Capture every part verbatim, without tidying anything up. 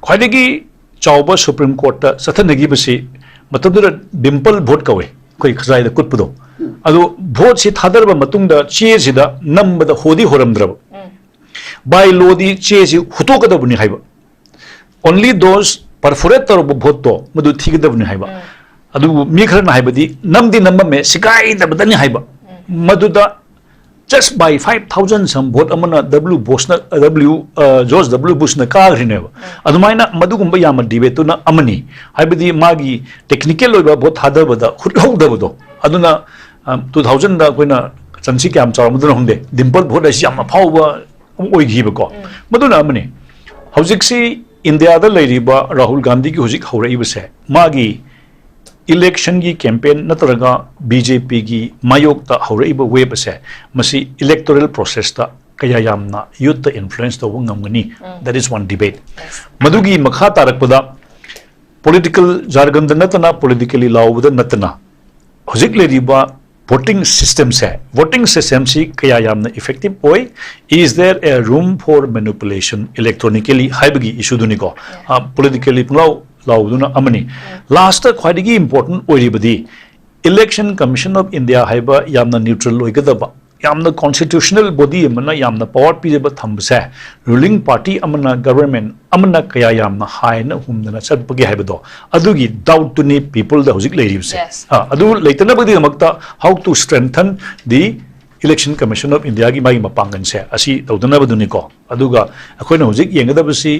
ꯈ꯭ꯋꯥꯏꯗꯒꯤ ꯆꯥꯎꯕ ꯁꯨꯄ꯭ꯔꯤꯝ ꯀꯣꯔꯠꯇ ꯆꯠꯊꯅꯈꯤꯕꯁꯤ ꯃꯇꯝꯗꯨꯗ ꯗꯤꯝꯄꯜ ꯚꯣꯠ ꯀꯧꯏ, ꯑꯩꯈꯣꯏ ꯈꯖꯥꯏꯗ ꯀꯨꯠꯄꯗꯣ꯫ ꯑꯗꯣ ꯚꯣꯠꯁꯤ ꯊꯥꯗꯔꯕ ꯃꯇꯨꯡꯗ ꯆꯦꯁꯤꯗ ꯅꯝꯕꯗ ꯍꯣꯗꯤ ꯍꯣꯔꯝꯗ꯭ꯔꯕ꯫ ꯕꯥꯏ ꯂꯣꯗꯤ ꯆꯦꯁꯤ ꯍꯨꯠꯇꯣꯛꯀꯗꯕꯅꯤ ꯍꯥꯏꯕ꯫ Only those perforate ꯇꯧꯔꯕ ꯚꯣꯠꯇꯣ ꯃꯗꯨ ꯊꯤꯒꯗꯕꯅꯤ ꯍꯥꯏꯕ꯫ ꯑꯗꯨꯕꯨ ꯃꯤ ꯈꯔꯅ ꯍꯥꯏꯕꯗꯤ ꯅꯝꯗꯤ ꯅꯝꯃꯝꯃꯦ, ꯁꯤꯒꯥꯏꯗꯕꯗꯅꯤ ꯍꯥꯏꯕ꯫ ꯃꯗꯨꯗ just by five thousand some vote ꯑꯃꯅ W ꯕꯨꯁꯅ, W, ꯑ, George W Bushꯅ ꯀꯥꯈ꯭ꯔꯤꯅꯦꯕ꯫ ꯑꯗꯨꯃꯥꯏꯅ ꯃꯗꯨꯒꯨꯝꯕ ꯌꯥꯝꯅ ꯗꯤꯕꯦꯠꯇꯨꯅ ꯑꯃꯅꯤ꯫ ꯍꯥꯏꯕꯗꯤ ꯃꯥꯒꯤ ꯇꯦꯛꯅꯤꯀꯦꯜ ꯑꯣꯏꯕ ꯚꯣꯠ ꯊꯥꯗꯕꯗ ꯍꯨꯠꯍꯧꯗꯕꯗꯣ꯫ ꯑꯗꯨꯅ, ꯑ, two thousandꯗ ꯑꯩꯈꯣꯏꯅ ꯆꯟꯁꯤ ꯀꯌꯥꯝ ꯆꯥꯎꯔꯝꯗꯅꯣ ꯈꯪꯗꯦ, ꯗꯤꯝꯄꯜ ꯚꯣꯠ ꯍꯥꯏꯁꯤ ꯌꯥꯝꯅ ꯐꯥꯎꯕ ꯑꯃ ꯑꯣꯏꯈꯤꯕꯀꯣ꯫ ꯃꯗꯨꯅ ꯑꯃꯅꯤ꯫ ꯍꯧꯖꯤꯛꯁꯤ ꯏꯟꯗꯤꯌꯥꯗ ꯂꯩꯔꯤꯕ ꯔꯥꯍꯨꯜ ꯒꯥꯟꯙꯤꯒꯤ ꯍꯧꯖꯤꯛ ꯍꯧꯔꯛꯏꯕꯁꯦ, ꯃꯥꯒꯤ ꯏꯂꯦꯛꯁꯟꯒꯤ ꯀꯦꯝꯄꯦꯟ ꯅꯠꯇ꯭ꯔꯒ ꯕꯤ ꯖꯦ ꯄꯤꯒꯤ ꯃꯥꯌꯣꯛꯇ ꯍꯧꯔꯛꯏꯕ ꯋꯦꯕ ꯑꯁꯦ, ꯃꯁꯤ ꯏꯂꯦꯛꯇꯣꯔꯦꯜ ꯄ꯭ꯔꯣꯁꯦꯁꯇ ꯀꯌꯥ ꯌꯥꯝꯅ ꯌꯨꯠꯇ ꯏꯟꯐ꯭ꯂꯨꯌꯦꯟꯁ ꯇꯧꯕ ꯉꯝꯒꯅꯤ? That is one debate. ꯃꯗꯨꯒꯤ ꯃꯈꯥ ꯇꯥꯔꯛꯄꯗ ꯄꯣꯂꯤꯇꯤꯀꯦꯜ ꯖꯥꯔꯒꯟꯗ ꯅꯠꯇꯅ, ꯄꯣꯂꯤꯇꯤꯀꯦꯜꯂꯤ ꯂꯥꯎꯕꯗ ꯅꯠꯇꯅ, ꯍꯧꯖꯤꯛ ꯂꯩꯔꯤꯕ ꯚꯣꯇꯤꯡ ꯁꯤꯁꯇꯦꯝꯁꯦ, ꯚꯣꯇꯤꯡ ꯁꯤꯁꯇꯦꯝꯁꯤ ꯀꯌꯥ ꯌꯥꯝꯅ ꯏꯐꯦꯛꯇꯤꯚ ꯑꯣꯏ? Is there a room for manipulation electronically ꯍꯥꯏꯕꯒꯤ ꯏꯁꯨꯗꯨꯅꯤꯀꯣ꯫ ꯄꯣꯂꯤꯇꯤꯀꯦꯜꯂꯤ ꯄꯨꯡꯂꯥꯎ ꯂꯥꯎꯕꯗꯨꯅ ꯑꯃꯅꯤ꯫ ꯂꯥꯁꯇ ꯈ꯭ꯋꯥꯏꯗꯒꯤ ꯏꯝꯄꯣꯔꯇꯦꯟ ꯑꯣꯏꯔꯤꯕꯗꯤ, ꯏꯂꯦꯛꯁꯟ ꯀꯃꯤꯁꯟ ꯑꯣꯐ ꯏꯟꯗꯤꯌꯥ ꯍꯥꯏꯕ ꯌꯥꯝꯅ ꯅ꯭ꯌꯨꯇ꯭ꯔꯦꯜ ꯑꯣꯏꯒꯗꯕ, ꯌꯥꯝꯅ ꯀꯣꯟꯁꯇꯤꯇ꯭ꯌꯨꯁꯅꯦꯜ ꯕꯣꯗꯤ ꯑꯃꯅ ꯌꯥꯝꯅ ꯄꯋꯥꯔ ꯄꯤꯖꯕ ꯊꯝꯕꯁꯦ, ꯔꯨꯂꯤꯡ ꯄꯥꯔꯇꯤ ꯑꯃꯅ, ꯒꯚꯔꯟꯃꯦꯟꯠ ꯑꯃꯅ ꯀꯌꯥ ꯌꯥꯝꯅ ꯍꯥꯏꯅ ꯍꯨꯝꯗꯅ ꯆꯠꯄꯒꯦ ꯍꯥꯏꯕꯗꯣ, ꯑꯗꯨꯒꯤ ꯗꯥꯎꯠꯇꯨꯅꯤ ꯄꯤꯄꯜꯗ ꯍꯧꯖꯤꯛ ꯂꯩꯔꯤꯕꯁꯦ꯫ Yes. ꯑꯥ, ꯑꯗꯨ ꯂꯩꯇꯅꯕꯒꯤꯗꯃꯛꯇ how to strengthen the election commission of Indiaꯒꯤ ꯃꯥꯒꯤ ꯃꯄꯥꯡꯒꯜꯁꯦ ꯑꯁꯤ ꯇꯧꯗꯅꯕꯗꯨꯅꯤꯀꯣ꯫ ꯑꯗꯨꯒ ꯑꯩꯈꯣꯏꯅ ꯍꯧꯖꯤꯛ ꯌꯦꯡꯒꯗꯕꯁꯤ,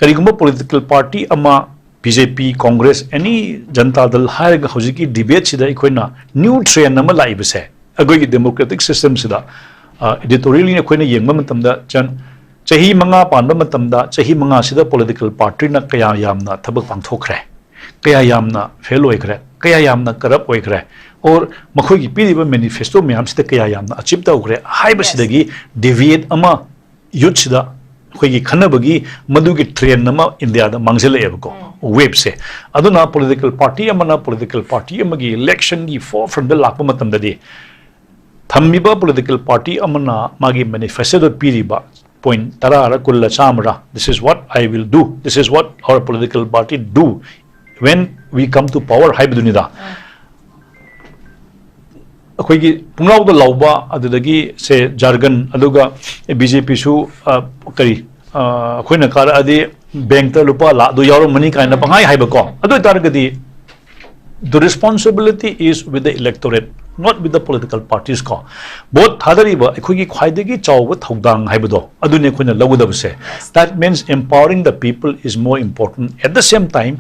ꯀꯔꯤꯒꯨꯝꯕ ꯄꯣꯂꯤꯇꯤꯀꯦꯜ ꯄꯥꯔꯇꯤ ꯑꯃ, ꯕꯤ ꯖꯦ ꯄꯤ, ꯀꯣꯡꯒ꯭ꯔꯦꯁ, ꯑꯦꯅꯤ ꯖꯟꯇꯥ ꯗꯜ ꯍꯥꯏꯔꯒ ꯍꯧꯖꯤꯛꯀꯤ ꯗꯤꯕꯦꯠꯁꯤꯗ ꯑꯩꯈꯣꯏꯅ ꯅ꯭ꯌꯨ ꯇ꯭ꯔꯦꯟ ꯑꯃ ꯂꯥꯛꯏꯕꯁꯦ, ꯑꯩꯈꯣꯏꯒꯤ ꯗꯦꯃꯣꯀ꯭ꯔꯦꯇꯤꯛ ꯁꯤꯁꯇꯦꯝꯁꯤꯗ, ꯑ, ꯏꯗꯤꯇꯣꯔꯤꯌꯦꯜꯂꯤ ꯑꯩꯈꯣꯏꯅ ꯌꯦꯡꯕ ꯃꯇꯝꯗ, ꯆꯟ-, ꯆꯍꯤ ꯃꯉꯥ ꯄꯥꯟꯕ ꯃꯇꯝꯗ, ꯆꯍꯤ ꯃꯉꯥꯁꯤꯗ ꯄꯣꯂꯤꯇꯤꯀꯦꯜ ꯄꯥꯔꯇꯤꯅ ꯀꯌꯥ ꯌꯥꯝꯅ ꯊꯕꯛ ꯄꯥꯡꯊꯣꯛꯈ꯭ꯔꯦ, ꯀꯌꯥ ꯌꯥꯝꯅ ꯐꯦꯜ ꯑꯣꯏꯈ꯭ꯔꯦ, ꯀꯌꯥ ꯌꯥꯝꯅ ꯀꯔꯞ ꯑꯣꯏꯈ꯭ꯔꯦ, ꯑꯣꯔ ꯃꯈꯣꯏꯒꯤ ꯄꯤꯔꯤꯕ ꯃꯦꯅꯤꯐꯦꯁꯇꯣ ꯃꯌꯥꯝꯁꯤꯗ ꯀꯌꯥ ꯌꯥꯝꯅ ꯑꯆꯤꯞ ꯇꯧꯈ꯭ꯔꯦ ꯍꯥꯏꯕꯁꯤꯗꯒꯤ ꯗꯤꯕꯦꯠ ꯑꯃ ꯌꯨꯠꯁꯤꯗ ꯑꯩꯈꯣꯏꯒꯤ ꯈꯟꯅꯕꯒꯤ ꯃꯗꯨꯒꯤ ꯇ꯭ꯔꯦꯟ ꯑꯃ ꯏꯟꯗꯤꯌꯥꯗ ꯃꯥꯡꯁꯤꯜꯂꯛꯑꯦꯕꯀꯣ, ꯋꯦꯕꯁꯦ꯫ ꯑꯗꯨꯅ ꯄꯣꯂꯤꯇꯤꯀꯦꯜ ꯄꯥꯔꯇꯤ ꯑꯃꯅ ꯄꯣꯂꯤꯇꯤꯀꯦꯜ ꯄꯥꯔꯇꯤ ꯑꯃꯒꯤ ꯏꯂꯦꯛꯁꯟꯒꯤ ꯐꯣꯔ ꯐ꯭ꯔꯟꯗ ꯂꯥꯛꯄ ꯃꯇꯝꯗꯗꯤ, ꯊꯝꯃꯤꯕ ꯄꯣꯂꯤꯇꯤꯀꯦꯜ ꯄꯥꯔꯇꯤ ꯑꯃꯅ ꯃꯥꯒꯤ ꯃꯦꯅꯤꯐꯦꯁꯇꯣꯗ ꯄꯤꯔꯤꯕ point ꯇꯔꯥꯔ ꯀꯨꯜꯂ ꯆꯥꯝꯃꯔ, "This is what I will do, this is what our political party do when we come to power" ꯍꯥꯏꯕꯗꯨꯅꯤꯗ꯫ ꯑꯩꯈꯣꯏꯒꯤ ꯄꯨꯡꯂꯥꯎꯗ ꯂꯥꯎꯕ, ꯑꯗꯨꯗꯒꯤ ꯁꯦ ꯖꯥꯔꯒꯟ, ꯑꯗꯨꯒ ꯕꯤ ꯖꯦ ꯄꯤꯁꯨ ꯀꯔꯤ, ꯑ, ꯑꯩꯈꯣꯏꯅ ꯀꯥꯔꯛꯑꯗꯤ ꯕꯦꯡꯛꯇ ꯂꯨꯄꯥ ꯂꯥꯛ ꯑꯗꯨ ꯌꯥꯎꯔꯝꯃꯅꯤ ꯀꯥꯏꯅ ꯄꯪꯍꯥꯏ ꯍꯥꯏꯕꯀꯣ꯫ ꯑꯗꯨ ꯑꯣꯏꯇꯥꯔꯒꯗꯤ, "The responsibility is with the electorate, not with the political parties" ꯀꯣ꯫ ꯚꯣꯠ ꯊꯥꯗꯔꯤꯕ ꯑꯩꯈꯣꯏꯒꯤ ꯈ꯭ꯋꯥꯏꯗꯒꯤ ꯆꯥꯎꯕ ꯊꯧꯗꯥꯡ ꯍꯥꯏꯕꯗꯣ ꯑꯗꯨꯅꯤ ꯑꯩꯈꯣꯏꯅ ꯂꯧꯒꯗꯕꯁꯦ꯫ That means empowering the people is more important. At the same time,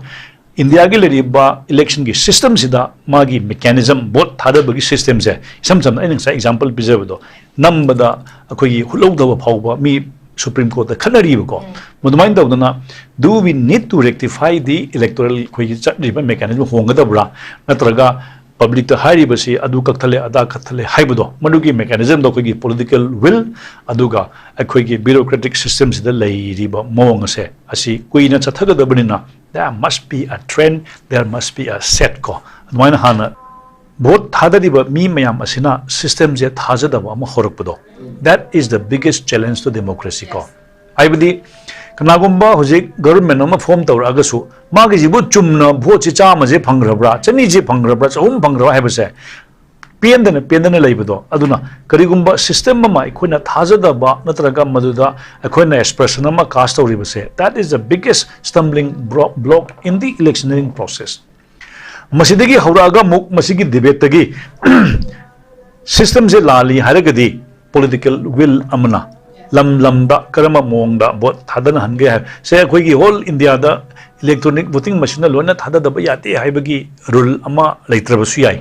ꯏꯟꯗꯤꯌꯥꯒꯤ ꯂꯩꯔꯤꯕ ꯏꯂꯦꯛꯁꯟꯒꯤ ꯁꯤꯁꯇꯦꯝꯁꯤꯗ ꯃꯥꯒꯤ ꯃꯦꯀꯥꯅꯤꯖꯝ, ꯚꯣꯠ ꯊꯥꯗꯕꯒꯤ ꯁꯤꯁꯇꯦꯝꯁꯦ, ꯏꯁꯝ ꯁꯝꯅ ꯑꯩꯅ ꯉꯁꯥꯏ ꯑꯦꯛꯖꯥꯝꯄꯜ ꯄꯤꯖꯕꯗꯣ, ꯅꯝꯕꯗ ꯑꯩꯈꯣꯏꯒꯤ ꯍꯨꯠꯍꯧꯗꯕ ꯐꯥꯎꯕ ꯃꯤ ꯁꯨꯄ꯭ꯔꯤꯝ ꯀꯣꯔꯠꯇ ꯈꯠꯅꯔꯤꯕꯀꯣ꯫ ꯎꯝ꯫ ꯃꯗꯨꯃꯥꯏꯅ ꯇꯧꯗꯅ, "Do we need to rectify the electoral" ꯑꯩꯈꯣꯏꯒꯤ ꯆꯠꯂꯤꯕ ꯃꯦꯀꯥꯅꯤꯖꯝ ꯍꯣꯡꯒꯗꯕ꯭ꯔꯥ, ꯅꯠꯇ꯭ꯔꯒ ꯄꯕ꯭ꯂꯤꯛꯇ ꯍꯥꯏꯔꯤꯕꯁꯤ ꯑꯗꯨ ꯀꯛꯊꯠꯂꯦ, ꯑꯗꯥ ꯀꯛꯊꯠꯂꯦ ꯍꯥꯏꯕꯗꯣ, ꯃꯗꯨꯒꯤ ꯃꯦꯀꯥꯅꯤꯖꯝꯗꯣ ꯑꯩꯈꯣꯏꯒꯤ ꯄꯣꯂꯤꯇꯤꯀꯦꯜ ꯋꯤꯜ, ꯑꯗꯨꯒ ꯑꯩꯈꯣꯏꯒꯤ ꯕ꯭ꯌꯨꯔꯣꯀ꯭ꯔꯦꯇꯤꯛ ꯁꯤꯁꯇꯦꯝꯁꯤꯗ ꯂꯩꯔꯤꯕ ꯃꯑꯣꯡ ꯑꯁꯦ, ꯑꯁꯤ ꯀꯨꯏꯅ ꯆꯠꯊꯒꯗꯕꯅꯤꯅ, "There must be a trend, there must be a set" ꯀꯣ꯫ ꯑꯗꯨꯃꯥꯏꯅ ꯍꯥꯟꯅ ꯚꯣꯠ ꯊꯥꯗꯔꯤꯕ ꯃꯤ ꯃꯌꯥꯝ ꯑꯁꯤꯅ ꯁꯤꯁꯇꯦꯝꯁꯦ ꯊꯥꯖꯗꯕ ꯑꯃ ꯍꯧꯔꯛꯄꯗꯣ, "That is the biggest challenge to democracy" ꯀꯣ꯫ ꯍꯥꯏꯕꯗꯤ, ꯀꯅꯥꯒꯨꯝꯕ ꯍꯧꯖꯤꯛ ꯒꯕꯔꯃꯦꯟ ꯑꯃ ꯐꯣꯝ ꯇꯧꯔꯛꯑꯒꯁꯨ, ꯃꯥꯒꯤꯁꯤꯕꯨ ꯆꯨꯝꯅ ꯚꯣꯠꯁꯤ ꯆꯥꯝꯃꯁꯦ ꯐꯪꯈ꯭ꯔꯕ꯭ꯔꯥ, ꯆꯅꯤꯁꯦ ꯐꯪꯈ꯭ꯔꯕ꯭ꯔꯥ, ꯆꯍꯨꯝ ꯐꯪꯈ꯭ꯔꯕ꯭ꯔꯥ ꯍꯥꯏꯕꯁꯦ ꯄꯦꯟꯗꯅ, ꯄꯦꯟꯗꯅ ꯂꯩꯕꯗꯣ꯫ ꯑꯗꯨꯅ ꯀꯔꯤꯒꯨꯝꯕ ꯁꯤꯁꯇꯦꯝ ꯑꯃ ꯑꯩꯈꯣꯏꯅ ꯊꯥꯖꯗꯕ ꯅꯠꯇ꯭ꯔꯒ ꯃꯗꯨꯗ ꯑꯩꯈꯣꯏꯅ ꯑꯦꯁꯄ꯭ꯔꯦꯁꯟ ꯑꯃ ꯀꯥꯁ ꯇꯧꯔꯤꯕꯁꯦ, "That is the biggest stumbling bro-, block in the electioneering process." ꯃꯁꯤꯗꯒꯤ ꯍꯧꯔꯛꯑꯒ ꯑꯃꯨꯛ ꯃꯁꯤꯒꯤ ꯗꯤꯕꯦꯠꯇꯒꯤ ꯁꯤꯁꯇꯦꯝꯁꯦ ꯂꯥꯜꯂꯤ ꯍꯥꯏꯔꯒꯗꯤ, ꯄꯣꯂꯤꯇꯤꯀꯦꯜ ꯋꯤꯜ ꯑꯃꯅ ꯂꯝ ꯂꯝꯗ ꯀꯔꯝꯕ ꯃꯑꯣꯡꯗ ꯚꯣꯠ ꯊꯥꯗꯅꯍꯟꯒꯦ ꯍꯥꯏꯕꯁꯦ, ꯑꯩꯈꯣꯏꯒꯤ ꯍꯣꯜ ꯏꯟꯗꯤꯌꯥꯗ ꯏꯂꯦꯛꯇ꯭ꯔꯣꯅꯤꯛ ꯚꯣꯇꯤꯡ ꯃꯦꯁꯤꯟꯅ ꯂꯣꯏꯅ ꯊꯥꯗꯗꯕ ꯌꯥꯗꯦ ꯍꯥꯏꯕꯒꯤ ꯔꯨꯜ ꯑꯃ ꯂꯩꯇ꯭ꯔꯕꯁꯨ ꯌꯥꯏ꯫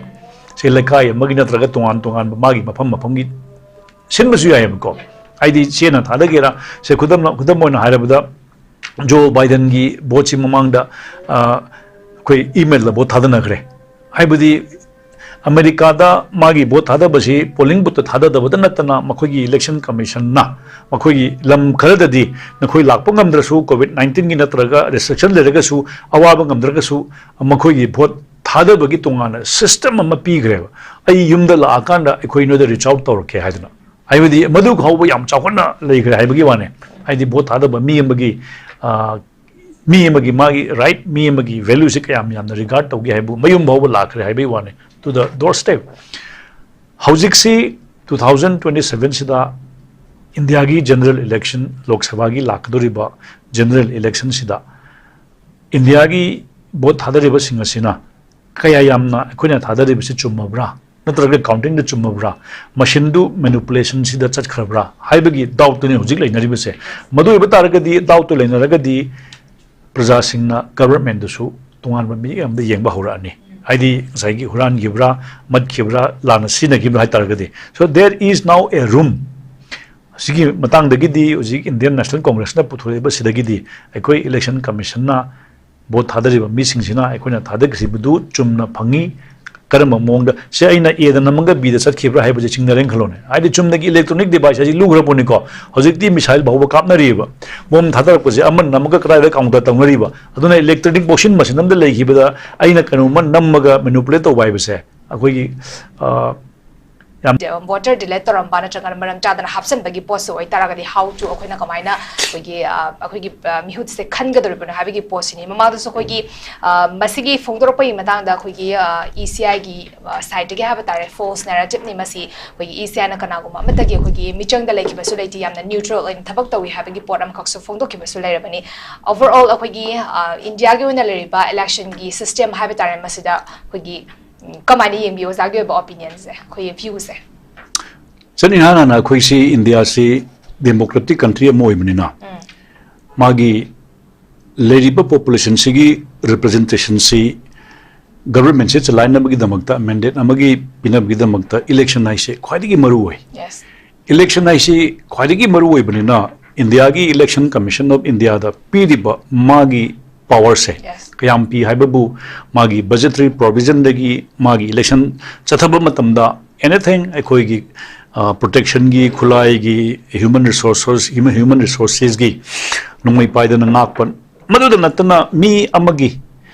ꯁꯤ ꯂꯩꯀꯥꯏ ꯑꯃꯒꯤ ꯅꯠꯇ꯭ꯔꯒ ꯇꯣꯉꯥꯟ ꯇꯣꯉꯥꯟꯕ ꯃꯥꯒꯤ ꯃꯐꯝ ꯃꯐꯝꯒꯤ ꯁꯤꯟꯕꯁꯨ ꯌꯥꯏꯑꯕꯀꯣ꯫ ꯍꯥꯏꯗꯤ, ꯆꯦꯅ ꯊꯥꯗꯒꯦꯔꯥ, ꯁꯦ, ꯈꯨꯗꯝ, ꯈꯨꯗꯝ ꯑꯣꯏꯅ ꯍꯥꯏꯔꯕꯗ, ꯖꯣ ꯕꯥꯏꯗꯟꯒꯤ ꯚꯣꯠꯁꯤ ꯃꯃꯥꯡꯗ, ꯑ, ꯑꯩꯈꯣꯏ ꯏꯃꯦꯜꯗ ꯚꯣꯠ ꯊꯥꯗꯅꯈ꯭ꯔꯦ꯫ ꯍꯥꯏꯕꯗꯤ, ꯑꯃꯦꯔꯤꯀꯥꯗ ꯃꯥꯒꯤ ꯚꯣꯠ ꯊꯥꯗꯕꯁꯤ ꯄꯣꯂꯤꯡ ꯕꯨꯠꯇ ꯊꯥꯗꯗꯕꯇ ꯅꯠꯇꯅ, ꯃꯈꯣꯏꯒꯤ ꯏꯂꯦꯛꯁꯟ ꯀꯃꯤꯁꯟꯅ ꯃꯈꯣꯏꯒꯤ ꯂꯝ ꯈꯔꯗꯗꯤ ꯅꯈꯣꯏ ꯂꯥꯛꯄ ꯉꯝꯗ꯭ꯔꯁꯨ, ꯀꯣꯚꯤꯗ ꯅꯥꯏꯟꯇꯤꯟꯒꯤ ꯅꯠꯇ꯭ꯔꯒ ꯔꯦꯁꯇ꯭ꯔꯤꯛꯁꯟ ꯂꯩꯔꯒꯁꯨ, ꯑꯋꯥꯕ ꯉꯝꯗ꯭ꯔꯒꯁꯨ, ꯃꯈꯣꯏꯒꯤ ꯚꯣꯠ ꯊꯥꯗꯕꯒꯤ ꯇꯣꯉꯥꯟꯅ ꯁꯤꯁꯇꯦꯝ ꯑꯃ ꯄꯤꯈ꯭ꯔꯦꯕ꯫ "ꯑꯩ ꯌꯨꯝꯗ ꯂꯥꯛꯑꯀꯥꯟꯗ ꯑꯩꯈꯣꯏ ꯅꯣꯏꯗ ꯔꯤꯆ ꯑꯥꯎꯠ ꯇꯧꯔꯛꯀꯦ" ꯍꯥꯏꯗꯅ꯫ ꯍꯥꯏꯕꯗꯤ ꯃꯗꯨ ꯐꯥꯎꯕ ꯌꯥꯝ ꯆꯥꯎꯈꯠꯅ ꯂꯩꯈ꯭ꯔꯦ ꯍꯥꯏꯕꯒꯤ ꯋꯥꯅꯦ꯫ ꯍꯥꯏꯗꯤ ꯚꯣꯠ ꯊꯥꯗꯕ ꯃꯤ ꯑꯃꯒꯤ, ꯑ, ꯃꯤ ꯑꯃꯒꯤ ꯃꯥꯒꯤ ꯔꯥꯏꯠ, ꯃꯤ ꯑꯃꯒꯤ ꯚꯦꯂ꯭ꯌꯨꯁꯦ ꯀꯌꯥꯝ ꯌꯥꯝꯅ ꯔꯤꯒꯥꯔꯗ ꯇꯧꯒꯦ ꯍꯥꯏꯕꯨ ꯃꯌꯨꯝ ꯐꯥꯎꯕ ꯂꯥꯛꯈ꯭ꯔꯦ ꯍꯥꯏꯕꯒꯤ ꯋꯥꯅꯦ, to the doorstep꯫ ꯍꯧꯖꯤꯛꯁꯤ ꯇꯨ ꯊꯥꯎꯖꯟ ꯇ꯭ꯋꯦꯟꯇꯤ ꯁꯚꯦꯟꯁꯤꯗ ꯏꯟꯗꯤꯌꯥꯒꯤ ꯖꯦꯅꯔꯦꯜ ꯏꯂꯦꯛꯁꯟ, ꯂꯣꯛ ꯁꯚꯥꯒꯤ ꯂꯥꯛꯀꯗꯧꯔꯤꯕ ꯖꯦꯅꯔꯦꯜ ꯏꯂꯦꯛꯁꯟꯁꯤꯗ ꯏꯟꯗꯤꯌꯥꯒꯤ ꯚꯣꯠ ꯊꯥꯗꯔꯤꯕꯁꯤꯡ ꯑꯁꯤꯅ ꯀꯌꯥ ꯌꯥꯝꯅ ꯑꯩꯈꯣꯏꯅ ꯊꯥꯗꯔꯤꯕꯁꯤ ꯆꯨꯝꯃꯕ꯭ꯔꯥ, ꯅꯠꯇ꯭ꯔꯒ ꯀꯥꯎꯟꯇꯤꯡꯗ ꯆꯨꯝꯃꯕ꯭ꯔꯥ, ꯃꯁꯤꯟꯗꯨ ꯃꯦꯅꯤꯄꯨꯂꯦꯁꯟꯁꯤꯗ ꯆꯠꯈ꯭ꯔꯕ꯭ꯔꯥ ꯍꯥꯏꯕꯒꯤ ꯗꯥꯎꯠꯇꯨꯅꯤ ꯍꯧꯖꯤꯛ ꯂꯩꯅꯔꯤꯕꯁꯦ꯫ ꯃꯗꯨ ꯑꯣꯏꯕ ꯇꯥꯔꯒꯗꯤ, ꯗꯥꯎꯠꯇꯨ ꯂꯩꯅꯔꯒꯗꯤ, ꯄ꯭ꯔꯖꯥꯁꯤꯡꯅ ꯒꯚꯔꯟꯃꯦꯟꯗꯨꯁꯨ ꯇꯣꯉꯥꯟꯕ ꯃꯤꯠꯌꯦꯡ ꯑꯃꯗ ꯌꯦꯡꯕ ꯍꯧꯔꯛꯑꯅꯤ꯫ ꯍꯥꯏꯗꯤ ꯉꯁꯥꯏꯒꯤ ꯍꯨꯔꯥꯟꯈꯤꯕ꯭ꯔꯥ, ꯃꯠꯈꯤꯕ꯭ꯔꯥ, ꯂꯥꯟꯅ ꯁꯤꯖꯤꯟꯅꯈꯤꯕ꯭ꯔꯥ ꯍꯥꯏ ꯇꯥꯔꯒꯗꯤ꯫ So there is now a room꯫ ꯁꯤꯒꯤ ꯃꯇꯥꯡꯗꯒꯤꯗꯤ ꯍꯧꯖꯤꯛ ꯏꯟꯗꯤꯌꯟ ꯅꯦꯁꯅꯦꯜ ꯀꯣꯡꯒ꯭ꯔꯦꯁꯅ ꯄꯨꯊꯣꯔꯛꯏꯕꯁꯤꯗꯒꯤꯗꯤ ꯑꯩꯈꯣꯏ ꯏꯂꯦꯛꯁꯟ ꯀꯃꯤꯁꯟꯅ ꯚꯣꯠ ꯊꯥꯗꯔꯤꯕ ꯃꯤꯁꯤꯡꯁꯤꯅ ꯑꯩꯈꯣꯏꯅ ꯊꯥꯗꯈꯤꯕꯗꯨ ꯆꯨꯝꯅ ꯐꯪꯉꯤ, ꯀꯔꯝꯕ ꯃꯑꯣꯡꯗ, ꯁꯤ ꯑꯩꯅ ꯑꯦꯗ ꯅꯝꯃꯒ ꯕꯤꯗ ꯆꯠꯈꯤꯕ꯭ꯔꯥ ꯍꯥꯏꯕꯁꯦ ꯆꯤꯡꯅꯔꯦꯅ ꯈꯜꯂꯣꯅꯦ꯫ ꯍꯥꯏꯗꯤ ꯆꯨꯝꯅꯒꯤ ꯏꯂꯦꯛꯇ꯭ꯔꯣꯅꯤꯛ ꯗꯤꯚꯥꯏꯁ ꯍꯥꯏꯁꯤ ꯂꯨꯈ꯭ꯔ ꯄꯣꯠꯅꯤꯀꯣ꯫ ꯍꯧꯖꯤꯛꯇꯤ ꯃꯤꯁꯥꯏꯜ ꯐꯥꯎꯕ ꯀꯥꯞꯅꯔꯤꯕ, ꯕꯣꯝ ꯊꯥꯗꯔꯛꯄꯁꯦ ꯑꯃꯅ ꯅꯝꯃꯒ ꯀꯗꯥꯏꯗ ꯀꯥꯎꯟꯇꯔ ꯇꯧꯅꯔꯤꯕ꯫ ꯑꯗꯨꯅ ꯏꯂꯦꯛꯇ꯭ꯔꯣꯅꯤꯛ ꯕꯣꯛꯁꯤꯟ ꯃꯁꯤꯟ ꯑꯃꯗ ꯂꯩꯈꯤꯕꯗ ꯑꯩꯅ ꯀꯩꯅꯣꯝꯃ ꯅꯝꯃꯒ ꯃꯦꯅꯤꯄꯨꯂꯦꯠ ꯇꯧꯕ ꯍꯥꯏꯕꯁꯦ ꯑꯩꯈꯣꯏꯒꯤ, ꯑ, ꯌꯥꯝ ꯚꯣꯇꯔ ꯗꯤꯂꯦꯠ ꯇꯧꯔꯝꯕ ꯅꯠꯇ꯭ꯔꯒꯅ ꯃꯔꯝ ꯆꯥꯗꯅ ꯍꯥꯞꯆꯤꯟꯕꯒꯤ ꯄꯣꯠꯁꯨ ꯑꯣꯏꯇꯥꯔꯒꯗꯤ, how to ꯑꯩꯈꯣꯏꯅ ꯀꯃꯥꯏꯅ ꯑꯩꯈꯣꯏꯒꯤ, ꯑ, ꯑꯩꯈꯣꯏꯒꯤ, ꯑ, ꯃꯤꯍꯨꯠꯁꯦ ꯈꯟꯒꯗꯧꯔꯤꯕꯅꯣ ꯍꯥꯏꯕꯒꯤ ꯄꯣꯠꯁꯤꯅꯤ꯫ ꯃꯃꯥꯡꯗꯁꯨ ꯑꯩꯈꯣꯏꯒꯤ, ꯑ, ꯃꯁꯤꯒꯤ ꯐꯣꯡꯗꯣꯔꯛꯄꯒꯤ ꯃꯇꯥꯡꯗ ꯑꯩꯈꯣꯏꯒꯤ, ꯑ, ꯏ ꯁꯤ ꯑꯥꯏꯒꯤ, ꯑ, ꯁꯥꯏꯠꯇꯒꯤ ꯍꯥꯏꯕ ꯇꯥꯔꯦ, ꯐꯣꯜꯁ ꯅꯦꯔꯦꯇꯤꯞꯅꯤ ꯃꯁꯤ꯫ ꯑꯩꯈꯣꯏꯒꯤ ꯏ ꯁꯤ ꯑꯥꯏꯅ ꯀꯅꯥꯒꯨꯝꯕ ꯑꯃꯠꯇꯒꯤ ꯑꯩꯈꯣꯏꯒꯤ ꯃꯤꯆꯪꯗ ꯂꯩꯈꯤꯕꯁꯨ ꯂꯩꯇꯦ, ꯌꯥꯝꯅ ꯅ꯭ꯌꯨꯇ꯭ꯔꯦꯜ ꯑꯣꯏꯅ ꯊꯕꯛ ꯇꯧꯏ ꯍꯥꯏꯕꯒꯤ ꯄꯣꯠ ꯑꯃꯈꯛꯁꯨ ꯐꯣꯡꯗꯣꯛꯈꯤꯕꯁꯨ ꯂꯩꯔꯕꯅꯤ꯫ ꯑꯣꯚꯔ ꯑꯣꯜ ꯑꯩꯈꯣꯏꯒꯤ, ꯑ, ꯏꯟꯗꯤꯌꯥꯒꯤ ꯑꯣꯏꯅ ꯂꯩꯔꯤꯕ ꯏꯂꯦꯛꯁꯟꯒꯤ ꯁꯤꯁꯇꯦꯝ ꯍꯥꯏꯕ ꯇꯥꯔꯦ, ꯃꯁꯤꯗ ꯑꯩꯈꯣꯏꯒꯤ ꯎꯝ, ꯀꯃꯥꯏꯅ ꯌꯦꯡꯕꯤ ꯑꯣꯖꯥꯒꯤ ꯑꯣꯏꯕ ꯑꯣꯄꯤꯅꯤꯌꯟꯁꯦ, ꯑꯩꯈꯣꯏꯒꯤ ꯚ꯭ꯌꯨꯁꯦ? ꯆꯠ ꯏꯍꯥꯟ ꯍꯥꯟꯅ ꯑꯩꯈꯣꯏꯁꯤ ꯏꯟꯗꯤꯌꯥꯁꯤ ꯗꯦꯃꯣꯀ꯭ꯔꯦꯇꯤꯛ ꯀꯟꯇ꯭ꯔꯤ ꯑꯃ ꯑꯣꯏꯕꯅꯤꯅ, ꯎꯝ꯫ ꯃꯥꯒꯤ ꯂꯩꯔꯤꯕ ꯄꯣꯄꯨꯂꯦꯁꯟꯁꯤꯒꯤ ꯔꯤꯄ꯭ꯔꯖꯦꯟꯇꯦꯁꯟꯁꯤ ꯒꯚꯔꯟꯃꯦꯟꯁꯦ ꯆꯂꯥꯏꯅꯕꯒꯤꯗꯃꯛꯇ, ꯃꯦꯟꯗꯦꯠ ꯑꯃꯒꯤ ꯄꯤꯅꯕꯒꯤꯗꯃꯛꯇ ꯏꯂꯦꯛꯁꯟ ꯍꯥꯏꯁꯦ ꯈ꯭ꯋꯥꯏꯗꯒꯤ ꯃꯔꯨ ꯑꯣꯏ꯫ ꯌꯦꯁ꯫ ꯏꯂꯦꯛꯁꯟ ꯍꯥꯏꯁꯤ ꯈ꯭ꯋꯥꯏꯗꯒꯤ ꯃꯔꯨ ꯑꯣꯏꯕꯅꯤꯅ, ꯏꯟꯗꯤꯌꯥꯒꯤ ꯏꯂꯦꯛꯁꯟ ꯀꯃꯤꯁꯟ ꯑꯣꯐ ꯏꯟꯗꯤꯌꯥꯗ ꯄꯤꯔꯤꯕ ꯃꯥꯒꯤ ꯄꯋꯥꯔꯁꯦ ꯌꯦꯁ꯫ ꯀꯌꯥꯝ ꯄꯤ ꯍꯥꯏꯕꯕꯨ, ꯃꯥꯒꯤ ꯕꯖꯦꯇꯔꯤ ꯄ꯭ꯔꯣꯚꯤꯖꯟꯗꯒꯤ ꯃꯥꯒꯤ ꯏꯂꯦꯛꯁꯟ ꯆꯠꯊꯕ ꯃꯇꯝꯗ ꯑꯦꯅꯤꯊꯤꯡ ꯑꯩꯈꯣꯏꯒꯤ, ꯑ, ꯄ꯭ꯔꯣꯇꯦꯛꯁꯟꯒꯤ, ꯈꯨꯠꯂꯥꯏꯒꯤ, ꯍ꯭ꯌꯨꯃꯟ ꯔꯤꯁꯣꯔꯁ, ꯍ꯭ꯌꯨꯃꯟ, ꯍ꯭ꯌꯨꯃꯟ ꯔꯤꯁꯣꯔꯁꯦꯁꯀꯤ ꯅꯣꯡꯃꯩ ꯄꯥꯏꯗꯅ ꯉꯥꯛꯄ, ꯃꯗꯨꯗ ꯅꯠꯇꯅ ꯃꯤ ꯑꯃꯒꯤ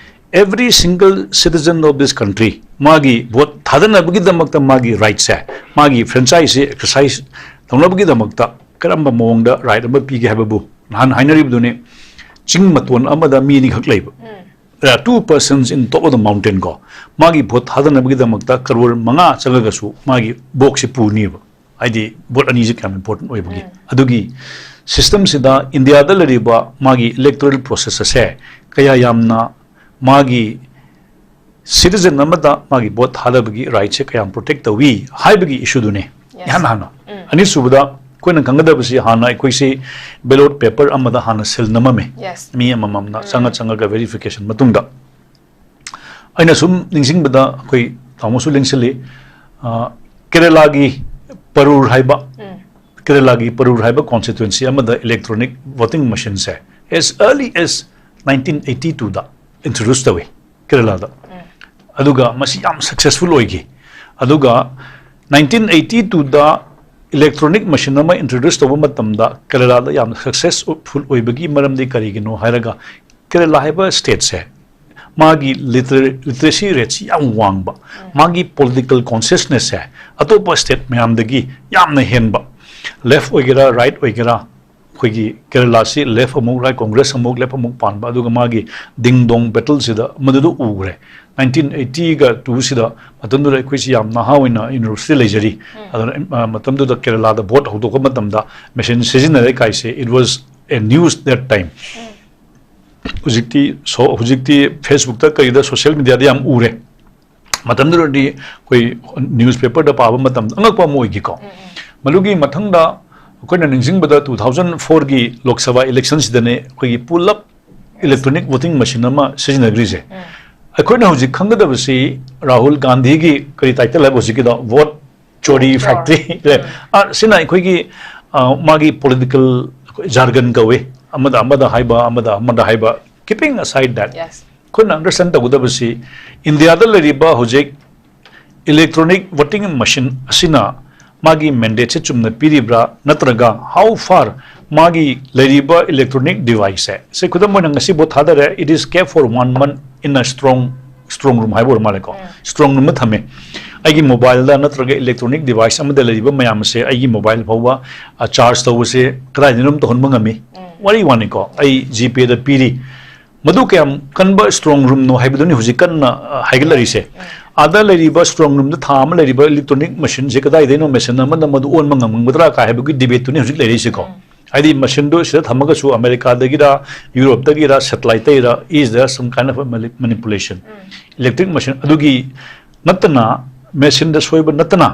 Every single citizen of this country ꯃꯥꯒꯤ vote ꯊꯥꯗꯅꯕꯒꯤꯗꯃꯛꯇ ꯃꯥꯒꯤ right ꯁꯦ, ꯃꯥꯒꯤ franchise ꯁꯦ exercise ꯇꯧꯅꯕꯒꯤꯗꯃꯛꯇ ꯀꯔꯝꯕ ꯃꯑꯣꯡꯗ right ꯑꯃ ꯄꯤꯒꯦ ꯍꯥꯏꯕꯕꯨ ꯅꯍꯥꯟ ꯍꯥꯏꯅꯔꯤꯕꯗꯨꯅꯤ꯫ ꯆꯤꯡ ꯃꯇꯣꯟ ꯑꯃꯗ ꯃꯤ ꯑꯅꯤꯈꯛ ꯂꯩꯕ, there are two persons in top of the mountain ꯀꯣ, ꯃꯥꯒꯤ vote ꯊꯥꯗꯅꯕꯒꯤꯗꯃꯛꯇ ꯀꯔꯣꯔ ꯃꯉꯥ ꯆꯪꯉꯒꯁꯨ ꯃꯥꯒꯤ vote ꯁꯦ ꯄꯨꯅꯤꯕ꯫ ꯍꯥꯏꯗꯤ vote ꯑꯅꯤꯁꯦ ꯀꯌꯥꯝ important ꯑꯣꯏꯕꯒꯤ꯫ ꯑꯗꯨꯒꯤ system ꯁꯤꯗ ꯏꯟꯗꯤꯌꯥꯗ ꯂꯩꯔꯤꯕ ꯃꯥꯒꯤ electoral process ꯑꯁꯦ ꯀꯌꯥ ꯌꯥꯝꯅ ꯃꯥꯒꯤ citizen ꯑꯃꯗ ꯃꯥꯒꯤ vote ꯊꯥꯗꯕꯒꯤ right ꯁꯦ ꯀꯌꯥꯝ protect ꯇꯧꯏ ꯍꯥꯏꯕꯒꯤ issue ꯗꯨꯅꯦ꯫ Yes. ꯏꯍꯥꯟ ꯍꯥꯟꯅ꯫ ꯑꯅꯤꯁꯨꯕꯗ ꯑꯩꯈꯣꯏꯅ ꯈꯪꯒꯗꯕꯁꯤ, ꯍꯥꯟꯅ ꯑꯩꯈꯣꯏꯁꯤ ballot paper ꯑꯃꯗ ꯍꯥꯟꯅ seal ꯅꯝꯃꯝꯃꯦ꯫ Yes. ꯃꯤ ꯑꯃꯃꯝꯅ ꯆꯪꯉ ꯆꯪꯉꯒ verification ꯃꯇꯨꯡꯗ꯫ ꯑꯩꯅ ꯁꯨꯝ ꯅꯤꯡꯁꯤꯡꯕꯗ, ꯑꯩꯈꯣꯏ ꯇꯥꯃꯣꯁꯨ ꯂꯦꯡꯁꯤꯜꯂꯤ, ꯑ, ꯀꯦꯔꯦꯂꯥꯒꯤ ꯄꯔꯨꯔ ꯍꯥꯏꯕ, ꯀꯦꯔꯦꯂꯥꯒꯤ ꯄꯔꯨꯔ ꯍꯥꯏꯕ constituency ꯑꯃꯗ electronic voting machine ꯁꯦ as early as nineteen eighty two ꯗ introduce ꯇꯧꯏ ꯀꯦꯔꯦꯂꯥꯗ꯫ ꯑꯗꯨꯒ ꯃꯁꯤ ꯌꯥꯝ successful ꯑꯣꯏꯈꯤ꯫ ꯑꯗꯨꯒ nineteen eighty two ꯗ electronic machine ꯑꯃ introduce ꯇꯧꯕ ꯃꯇꯝꯗ ꯀꯦꯔꯦꯂꯥꯗ ꯌꯥꯝ successful ꯑꯣꯏꯕꯒꯤ ꯃꯔꯝꯗꯤ ꯀꯔꯤꯒꯤꯅꯣ ꯍꯥꯏꯔꯒ, ꯀꯦꯔꯦꯂꯥ ꯍꯥꯏꯕ state ꯁꯦ ꯃꯥꯒꯤ liter-, literacy rate ꯁꯤ ꯌꯥꯝ ꯋꯥꯡꯕ, ꯃꯥꯒꯤ political consciousness ꯁꯦ ꯑꯇꯣꯞꯄ state ꯃꯌꯥꯝꯗꯒꯤ ꯌꯥꯝꯅ ꯍꯦꯟꯕ, left ꯑꯣꯏꯒꯦꯔꯥ right ꯑꯣꯏꯒꯦꯔꯥ, ꯑꯩꯈꯣꯏꯒꯤ ꯀꯦꯔꯦꯂꯥꯁꯤ left ꯑꯃꯨꯛ right, Congress ꯑꯃꯨꯛ left ꯑꯃꯨꯛ ꯄꯥꯟꯕ, ꯑꯗꯨꯒ ꯃꯥꯒꯤ ding dong battle ꯁꯤꯗ ꯃꯗꯨꯗ ꯎꯈ꯭ꯔꯦ꯫ Nineteen eighty two ꯁꯤꯗ, ꯃꯇꯝꯗꯨꯗ ꯑꯩꯈꯣꯏꯁꯤ ꯌꯥꯝ ꯅꯍꯥ ꯑꯣꯏꯅ university ꯂꯩꯖꯔꯤ꯫ ꯑꯗꯨꯅ, ꯑ, ꯃꯇꯝꯗꯨꯗ ꯀꯦꯔꯦꯂꯥꯗ vote ꯍꯧꯗꯣꯛꯄ ꯃꯇꯝꯗ machine ꯁꯤꯖꯤꯟꯅꯔꯦ ꯀꯥꯏꯁꯦ, it was a news that time꯫ ꯍꯧꯖꯤꯛꯇꯤ ꯁꯣ-, ꯍꯧꯖꯤꯛꯇꯤ Facebook ꯇ ꯀꯩꯗ social media ꯗ ꯌꯥꯝ ꯎꯔꯦ꯫ ꯃꯇꯝꯗꯨꯗꯗꯤ ꯑꯩꯈꯣꯏ newspaper ꯗ ꯄꯥꯕ ꯃꯇꯝꯗ ꯑꯉꯛꯄ ꯑꯃ ꯑꯣꯏꯈꯤꯀꯣ꯫ ꯃꯗꯨꯒꯤ ꯃꯊꯪꯗ ꯑꯩꯈꯣꯏꯅ ꯅꯤꯡꯁꯤꯡꯕꯗ two thousand four ꯒꯤ Lok Sabha election ꯁꯤꯗꯅꯦ ꯑꯩꯈꯣꯏꯒꯤ pull up electronic voting machine ꯑꯃ ꯁꯤꯖꯤꯟꯅꯈ꯭ꯔꯤꯁꯦ꯫ ꯑꯩꯈꯣꯏꯅ ꯍꯧꯖꯤꯛ ꯈꯪꯒꯗꯕꯁꯤ ꯔꯥꯍꯨꯜ ꯒꯥꯟꯙꯤꯒꯤ ꯀꯔꯤ title ꯍꯥꯏꯕ ꯍꯧꯖꯤꯛꯀꯤꯗꯣ, vote ꯆꯣꯔꯤ factory꯫ ꯑ, ꯁꯤꯅ ꯑꯩꯈꯣꯏꯒꯤ, ꯑ, ꯃꯥꯒꯤ political jargon ꯀꯧꯏ, ꯑꯃꯗ ꯑꯃꯗ ꯍꯥꯏꯕ, ꯑꯃꯗ ꯑꯃꯗ ꯍꯥꯏꯕ꯫ Keeping aside that, Yes. ꯑꯩꯈꯣꯏꯅ understand ꯇꯧꯒꯗꯕꯁꯤ ꯏꯟꯗꯤꯌꯥꯗ ꯂꯩꯔꯤꯕ ꯍꯧꯖꯤꯛ electronic voting machine ꯑꯁꯤꯅ ꯃꯥꯒꯤ mandate ꯁꯦ ꯆꯨꯝꯅ ꯄꯤꯔꯤꯕ꯭ꯔꯥ, ꯅꯠꯇ꯭ꯔꯒ how far ꯃꯥꯒꯤ ꯂꯩꯔꯤꯕ electronic device ꯁꯦ, ꯁꯦ ꯈꯨꯗꯝ ꯑꯣꯏꯅ ꯉꯁꯤ vote ꯊꯥꯗꯔꯦ, it is kept for one month in a strong strong room ꯍꯥꯏꯕ ꯑꯣꯏꯔ ꯃꯥꯜꯂꯦꯀꯣ, strong room ꯑꯃ ꯊꯝꯃꯦ꯫ ꯑꯩꯒꯤ mobileꯗ ꯅꯠꯇ꯭ꯔꯒ electronic device ꯑꯃꯗ ꯂꯩꯔꯤꯕ ꯃꯌꯥꯝ ꯑꯁꯦ, ꯑꯩꯒꯤ mobile ꯐꯥꯎꯕ charge ꯇꯧꯕꯁꯦ ꯀꯗꯥꯏꯗꯅꯣ ꯑꯗꯨꯝ ꯇꯧꯍꯟꯕ ꯉꯝꯃꯤ꯫ ꯋꯥꯔꯤ ꯋꯥꯅꯤꯀꯣ, ꯑꯩ GPayꯗ ꯄꯤꯔꯤ꯫ ꯃꯗꯨ ꯀꯌꯥꯝ ꯀꯟꯕ strong roomꯅꯣ ꯍꯥꯏꯕꯗꯨꯅꯤ ꯍꯧꯖꯤꯛ ꯀꯟꯅ ꯍꯥꯏꯒꯠꯂꯔꯤꯁꯦ꯫ ꯑꯥꯗ ꯂꯩꯔꯤꯕ strong roomꯗ ꯊꯥ ꯑꯃ ꯂꯩꯔꯤꯕ electronic machineꯁꯦ ꯀꯗꯥꯏꯗꯩꯅꯣ machine ꯑꯃꯅ ꯃꯗꯨ ꯑꯣꯟꯕ ꯉꯝꯒꯗ꯭ꯔꯥ ꯀꯥꯏ ꯍꯥꯏꯕꯒꯤ debateꯇꯨꯅꯤ ꯍꯧꯖꯤꯛ ꯂꯩꯔꯤꯁꯤꯀꯣ꯫ ꯍꯥꯏꯗꯤ machineꯗꯨ ꯁꯤꯗ ꯊꯝꯃꯒꯁꯨ ꯑꯃꯦꯔꯤꯀꯥꯗꯒꯤꯔ, ꯌꯨꯔꯣꯞꯇꯒꯤꯔ, satelliteꯇꯒꯤꯔ, is there some kind of a mani- manipulation? Electric machine ꯑꯗꯨꯒꯤ ꯅꯠꯇꯅ, machineꯗ ꯁꯣꯏꯕ ꯅꯠꯇꯅ,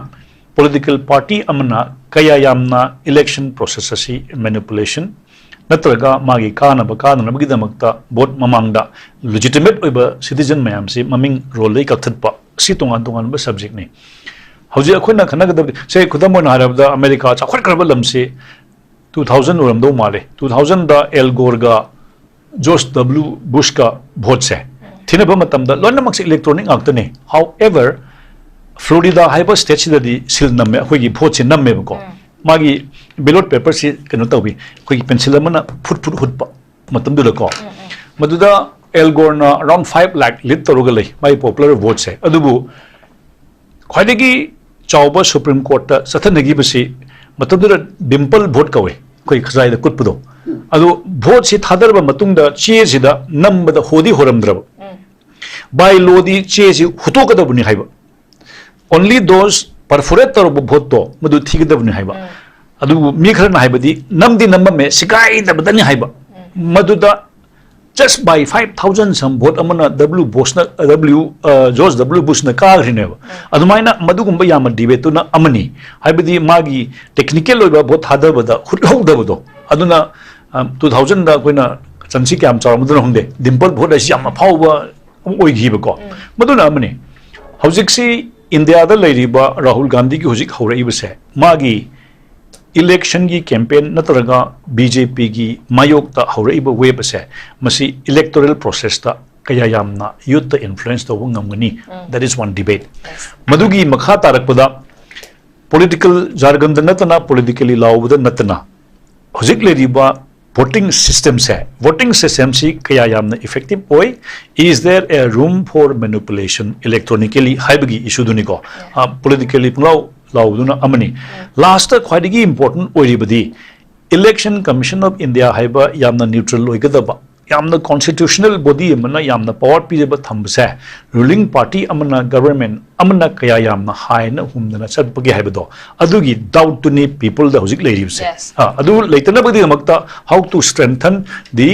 political party ꯑꯃꯅ ꯀꯌꯥ ꯌꯥꯝꯅ election process ꯑꯁꯤ manipulation ꯅꯠꯇ꯭ꯔꯒ ꯃꯥꯒꯤ ꯀꯥꯟꯅꯕ ꯀꯥꯟꯅꯅꯕꯒꯤꯗꯃꯛꯇ vote ꯃꯃꯥꯡꯗ legitimate ꯑꯣꯏꯕ citizen ꯃꯌꯥꯝꯁꯤ ꯃꯃꯤꯡ rollꯗꯒꯤ ꯀꯛꯊꯠꯄ, ꯁꯤ ꯇꯣꯉꯥꯟ ꯇꯣꯉꯥꯟꯕ subjectꯅꯤ꯫ ꯍꯧꯖꯤꯛ ꯑꯩꯈꯣꯏꯅ ꯈꯟꯅꯒꯗꯕꯗꯤ, ꯁꯦ, ꯈꯨꯗꯝ ꯑꯣꯏꯅ ꯍꯥꯏꯔꯕꯗ, ꯑꯃꯦꯔꯤꯀꯥ ꯆꯥꯎꯈꯠꯈ꯭ꯔꯕ ꯂꯝꯁꯤ two thousand ꯑꯣꯏꯔꯝꯗꯧ ꯃꯥꯜꯂꯦ꯫ Two thousandꯗ Al Goreꯒ George W Bushꯀ voteꯁꯦ ꯊꯤꯅꯕ ꯃꯇꯝꯗ ꯂꯣꯏꯅꯃꯛꯁꯦ electronic ꯉꯥꯛꯇꯅꯦ꯫ However, Florida ꯍꯥꯏꯕ stateꯁꯤꯗꯗꯤ seal ꯅꯝꯃꯦ, ꯑꯩꯈꯣꯏꯒꯤ voteꯁꯦ ꯅꯝꯃꯦꯕꯀꯣ꯫ ꯃꯥꯒꯤ ballot paperꯁꯤ ꯀꯩꯅꯣ ꯇꯧꯏ, ꯑꯩꯈꯣꯏꯒꯤ pencil ꯑꯃꯅ ꯐꯨꯠ ꯐꯨꯠ ꯍꯨꯠꯄ ꯃꯇꯝꯗꯨꯗꯀꯣ꯫ ꯃꯗꯨꯗ Al Goreꯅ around five lakh lead ꯇꯧꯔꯒ ꯂꯩ, ꯃꯥꯒꯤ popular voteꯁꯦ꯫ ꯑꯗꯨꯕꯨ ꯈ꯭ꯋꯥꯏꯗꯒꯤ ꯆꯥꯎꯕ Supreme Courtꯇ ꯆꯠꯊꯅꯈꯤꯕꯁꯤ ꯃꯇꯝꯗꯨꯗ dimple vote ꯀꯧꯏ, ꯑꯩꯈꯣꯏ ꯈꯖꯥꯏꯗ ꯀꯨꯠꯄꯗꯣ꯫ ꯑꯗꯨ voteꯁꯤ ꯊꯥꯗꯔꯕ ꯃꯇꯨꯡꯗ ꯆꯦꯁꯤꯗ ꯅꯝꯕꯗ ꯍꯣꯗꯤ ꯍꯣꯔꯝꯗ꯭ꯔꯕ꯫ By lawꯗꯤ ꯆꯦꯁꯤ ꯍꯨꯠꯇꯣꯛꯀꯗꯕꯅꯤ ꯍꯥꯏꯕ꯫ Only those perforate ꯇꯧꯔꯕ voteꯇꯣ ꯃꯗꯨ ꯊꯤꯒꯗꯕꯅꯤ ꯍꯥꯏꯕ꯫ ꯑꯗꯨꯕꯨ ꯃꯤ ꯈꯔꯅ ꯍꯥꯏꯕꯗꯤ ꯅꯝꯗꯤ ꯅꯝꯃꯝꯃꯦ, ꯁꯤꯒꯥꯏꯗꯕꯗꯅꯤ ꯍꯥꯏꯕ꯫ ꯃꯗꯨꯗ just by five thousand some vote ꯑꯃꯅ W Bushꯅ, W, ꯑ, George W Bushꯅ ꯀꯥꯈ꯭ꯔꯤꯅꯦꯕ꯫ ꯑꯗꯨꯃꯥꯏꯅ ꯃꯗꯨꯒꯨꯝꯕ ꯌꯥꯝꯅ debateꯇꯨꯅ ꯑꯃꯅꯤ꯫ ꯍꯥꯏꯕꯗꯤ ꯃꯥꯒꯤ technical ꯑꯣꯏꯕ vote ꯊꯥꯗꯕꯗ ꯍꯨꯠꯍꯧꯗꯕꯗꯣ꯫ ꯑꯗꯨꯅ, ꯑ, two thousandꯗ ꯑꯩꯈꯣꯏꯅ ꯆꯟꯁꯤ ꯀꯌꯥꯝ ꯆꯥꯎꯔꯝꯃꯗꯣꯏꯅꯣ ꯈꯪꯗꯦ, dimple vote ꯍꯥꯏꯁꯤ ꯌꯥꯝ ꯑꯐꯥꯎꯕ ꯑꯃ ꯑꯣꯏꯈꯤꯕꯀꯣ꯫ ꯃꯗꯨꯅ ꯑꯃꯅꯤ꯫ ꯍꯧꯖꯤꯛꯁꯤ ꯏꯟꯗꯤꯌꯥꯗ ꯂꯩꯔꯤꯕ ꯔꯥꯍꯨꯜ ꯒꯥꯟꯙꯤꯒꯤ ꯍꯧꯖꯤꯛ ꯍꯧꯔꯛꯏꯕꯁꯦ, ꯃꯥꯒꯤ electionꯒꯤ campaign ꯅꯠꯇ꯭ꯔꯒ BJPꯒꯤ ꯃꯥꯌꯣꯛꯇ ꯍꯧꯔꯛꯏꯕ wave ꯑꯁꯦ, ꯃꯁꯤ electoral processꯇ ꯀꯌꯥ ꯌꯥꯝꯅ youthꯇ influence ꯇꯧꯕ ꯉꯝꯒꯅꯤ? That is one debate. ꯃꯗꯨꯒꯤ ꯃꯈꯥ ꯇꯥꯔꯛꯄꯗ political jargonꯗ ꯅꯠꯇꯅ, politically ꯂꯥꯎꯕꯗ ꯅꯠꯇꯅ, ꯍꯧꯖꯤꯛ ꯂꯩꯔꯤꯕ voting system ꯁꯦ, voting system ꯁꯤ ꯀꯌꯥ ꯌꯥꯝꯅ effective ꯑꯣꯏ, is there a room for manipulation electronically ꯍꯥꯏꯕꯒꯤ issue ꯗꯨꯅꯤꯀꯣ꯫ Politically ꯄꯨꯡꯂꯥꯎ ꯂꯥꯎꯗꯨꯅ ꯑꯃꯅꯤ꯫ Last ꯈ꯭ꯋꯥꯏꯗꯒꯤ important ꯑꯣꯏꯔꯤꯕꯗꯤ Election Commission of India ꯍꯥꯏꯕ ꯌꯥꯝꯅ neutral ꯑꯣꯏꯒꯗꯕ, ꯌꯥꯝꯅ constitutional body ꯑꯃꯅ ꯌꯥꯝꯅ power ꯄꯤꯖꯕ ꯊꯝꯕꯁꯦ, ruling party ꯑꯃꯅ, government ꯑꯃꯅ ꯀꯌꯥ ꯌꯥꯝꯅ ꯍꯥꯏꯅ ꯍꯨꯝꯗꯅ ꯆꯠꯄꯒꯦ ꯍꯥꯏꯕꯗꯣ, ꯑꯗꯨꯒꯤ doubt ꯇꯨꯅꯤ people ꯗ ꯍꯧꯖꯤꯛ ꯂꯩꯔꯤꯕꯁꯦ꯫ Yes. ꯑ, ꯑꯗꯨ ꯂꯩꯇꯅꯕꯒꯤꯗꯃꯛꯇ how to strengthen the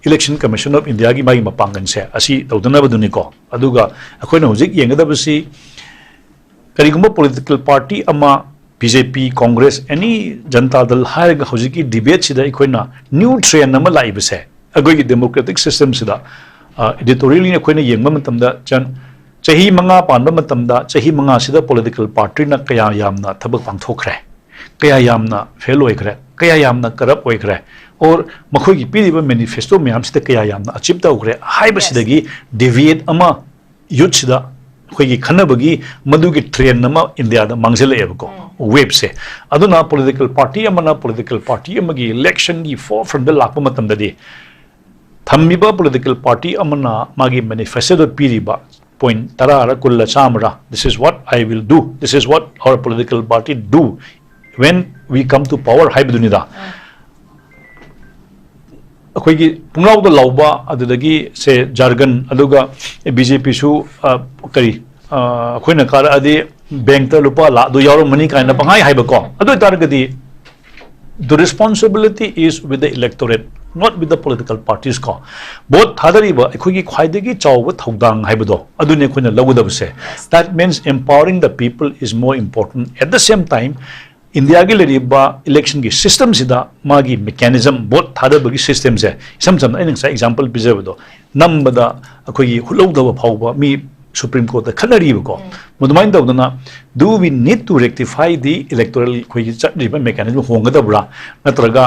Election Commission of India ꯒꯤ ꯃꯥꯒꯤ ꯃꯄꯥꯡꯒꯜꯁꯦ ꯑꯁꯤ ꯇꯧꯗꯅꯕꯗꯨꯅꯤꯀꯣ꯫ ꯑꯗꯨꯒ ꯑꯩꯈꯣꯏꯅ ꯍꯧꯖꯤꯛ ꯌꯦꯡꯒꯗꯕꯁꯤ ꯀꯔꯤꯒꯨꯝꯕ political party ꯑꯃ, BJP, Congress, any Janata Dal ꯍꯥꯏꯔꯒ ꯍꯧꯖꯤꯛꯀꯤ debate ꯁꯤꯗ ꯑꯩꯈꯣꯏꯅ new trend ꯑꯃ ꯂꯥꯛꯏꯕꯁꯦ, ꯑꯩꯈꯣꯏꯒꯤ democratic system ꯁꯤꯗ editorially ꯑꯩꯈꯣꯏꯅ ꯌꯦꯡꯕ ꯃꯇꯝꯗ ꯆꯍꯤ ꯃꯉꯥ ꯄꯥꯟꯕ ꯃꯇꯝꯗ ꯆꯍꯤ ꯃꯉꯥꯁꯤꯗ political party ꯅ ꯀꯌꯥ ꯌꯥꯝꯅ ꯊꯕꯛ ꯄꯥꯡꯊꯣꯛꯈ꯭ꯔꯦ, ꯀꯌꯥ ꯌꯥꯝꯅ fail ꯑꯣꯏꯈ꯭ꯔꯦ, ꯀꯌꯥ ꯌꯥꯝꯅ corrupt ꯑꯣꯏꯈ꯭ꯔꯦ, or ꯃꯈꯣꯏꯒꯤ ꯄꯤꯔꯤꯕ manifesto ꯃꯌꯥꯝꯁꯤꯗ ꯀꯌꯥ ꯌꯥꯝꯅ achieve ꯇꯧꯈ꯭ꯔꯦ ꯍꯥꯏꯕꯁꯤꯗꯒꯤ deviate ꯑꯃ youth ꯁꯤꯗ ꯑꯩꯈꯣꯏꯒꯤ ꯈꯟꯅꯕꯒꯤ ꯃꯗꯨꯒꯤ trend ꯑꯃ ꯏꯟꯗꯤꯌꯥꯗ ꯃꯥꯡꯁꯤꯜꯂꯛꯑꯦꯕꯀꯣ, wave ꯁꯦ꯫ ꯑꯗꯨꯅ political party ꯑꯃꯅ political party ꯑꯃꯒꯤ election ꯒꯤ forefront ꯗ ꯂꯥꯛꯄ ꯃꯇꯝꯗꯗꯤ ꯊꯝꯃꯤꯕ political party ꯑꯃꯅ ꯃꯥꯒꯤ manifesto ꯗ ꯄꯤꯔꯤꯕ point ꯇꯔꯥꯔ ꯀꯨꯟꯂ ꯆꯥꯝꯃꯔ, this is what I will do, this is what our political party do when we come to power ꯍꯥꯏꯕꯗꯨꯅꯤꯗ꯫ ꯑꯩꯈꯣꯏꯒꯤ ꯄꯨꯡꯂꯥꯎꯗ ꯂꯥꯎꯕ, ꯑꯗꯨꯗꯒꯤ ꯁꯦ jargon, ꯑꯗꯨꯒ BJP ꯁꯨ ꯀꯔꯤ ꯑꯩꯈꯣꯏꯅ ꯀꯥꯔꯛꯑꯗꯤ bank ꯇ ꯂꯨꯄꯥ ꯂꯥꯛ ꯑꯗꯨ ꯌꯥꯎꯔꯝꯃꯅꯤ ꯀꯥꯏꯅ ꯄꯪꯍꯥꯏ ꯍꯥꯏꯕꯀꯣ꯫ ꯑꯗꯨ ꯑꯣꯏꯇꯥꯔꯒꯗꯤ the responsibility is with the electorate, not with the political parties ꯀꯣ꯫ Vote ꯊꯥꯗꯔꯤꯕ ꯑꯩꯈꯣꯏꯒꯤ ꯈ꯭ꯋꯥꯏꯗꯒꯤ ꯆꯥꯎꯕ ꯊꯧꯗꯥꯡ ꯍꯥꯏꯕꯗꯣ ꯑꯗꯨꯅꯤ ꯑꯩꯈꯣꯏꯅ ꯂꯧꯒꯗꯕꯁꯦ꯫ That means empowering the people is more important. At the same time, ꯏꯟꯗꯤꯌꯥꯒꯤ ꯂꯩꯔꯤꯕ election ꯒꯤ system ꯁꯤꯗ ꯃꯥꯒꯤ mechanism, vote ꯊꯥꯗꯕꯒꯤ system ꯁꯦ, ꯏꯁꯝ ꯁꯝꯅ ꯑꯩꯅ ꯉꯁꯥꯏ example ꯄꯤꯖꯕꯗꯣ, ꯅꯝꯕꯗ ꯑꯩꯈꯣꯏꯒꯤ ꯍꯨꯠꯍꯧꯗꯕ ꯐꯥꯎꯕ ꯃꯤ Supreme Court ꯇ ꯈꯠꯅꯔꯤꯕꯀꯣ꯫ ꯃꯗꯨꯃꯥꯏꯅ ꯇꯧꯗꯅ, do we need to rectify the electoral ꯑꯩꯈꯣꯏꯒꯤ ꯆꯠꯂꯤꯕ mechanism ꯍꯣꯡꯒꯗꯕ꯭ꯔꯥ, ꯅꯠꯇ꯭ꯔꯒ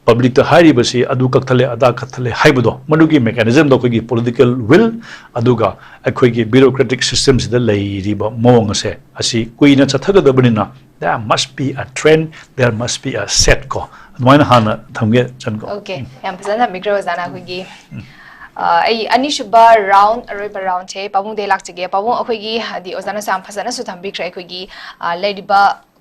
public ꯇ ꯍꯥꯏꯔꯤꯕꯁꯤ ꯑꯗꯨ ꯀꯛꯊꯠꯂꯦ, ꯑꯗꯥ ꯀꯛꯊꯠꯂꯦ ꯍꯥꯏꯕꯗꯣ, ꯃꯗꯨꯒꯤ mechanism ꯗꯣ ꯑꯩꯈꯣꯏꯒꯤ political will, ꯑꯗꯨꯒ ꯑꯩꯈꯣꯏꯒꯤ bureaucratic system ꯁꯤꯗ ꯂꯩꯔꯤꯕ ꯃꯑꯣꯡ ꯑꯁꯦ, ꯑꯁꯤ ꯀꯨꯏꯅ ꯆꯠꯊꯒꯗꯕꯅꯤꯅ, there must be a trend, there must be a set ꯀꯣ꯫ ꯑꯗꯨꯃꯥꯏꯅ ꯍꯥꯟꯅ ꯊꯝꯒꯦ, ꯆꯟꯀꯣ꯫ ꯑꯣꯀꯦ, ꯌꯥꯝ ꯐꯖꯅ ꯊꯝꯕꯤꯈ꯭ꯔꯦ ꯑꯣꯖꯥꯅ꯫ ꯑꯩꯈꯣꯏꯒꯤ ꯑ, ꯑꯩ ꯑꯅꯤꯁꯨꯕ ꯔꯥꯎꯟ, ꯑꯔꯣꯏꯕ ꯔꯥꯎꯟꯁꯦ ꯄꯥꯕꯨꯡꯗꯩ ꯂꯥꯛꯆꯒꯦ꯫ ꯄꯥꯕꯨꯡ, ꯑꯩꯈꯣꯏꯒꯤ ꯍꯥꯏꯗꯤ ꯑꯣꯖꯥꯅꯁꯨ ꯌꯥꯝ ꯐꯖꯅꯁꯨ ꯊꯝꯕꯤꯈ꯭ꯔꯦ꯫ ꯑꯩꯈꯣꯏꯒꯤ ꯑ, ꯂꯩꯔꯤꯕ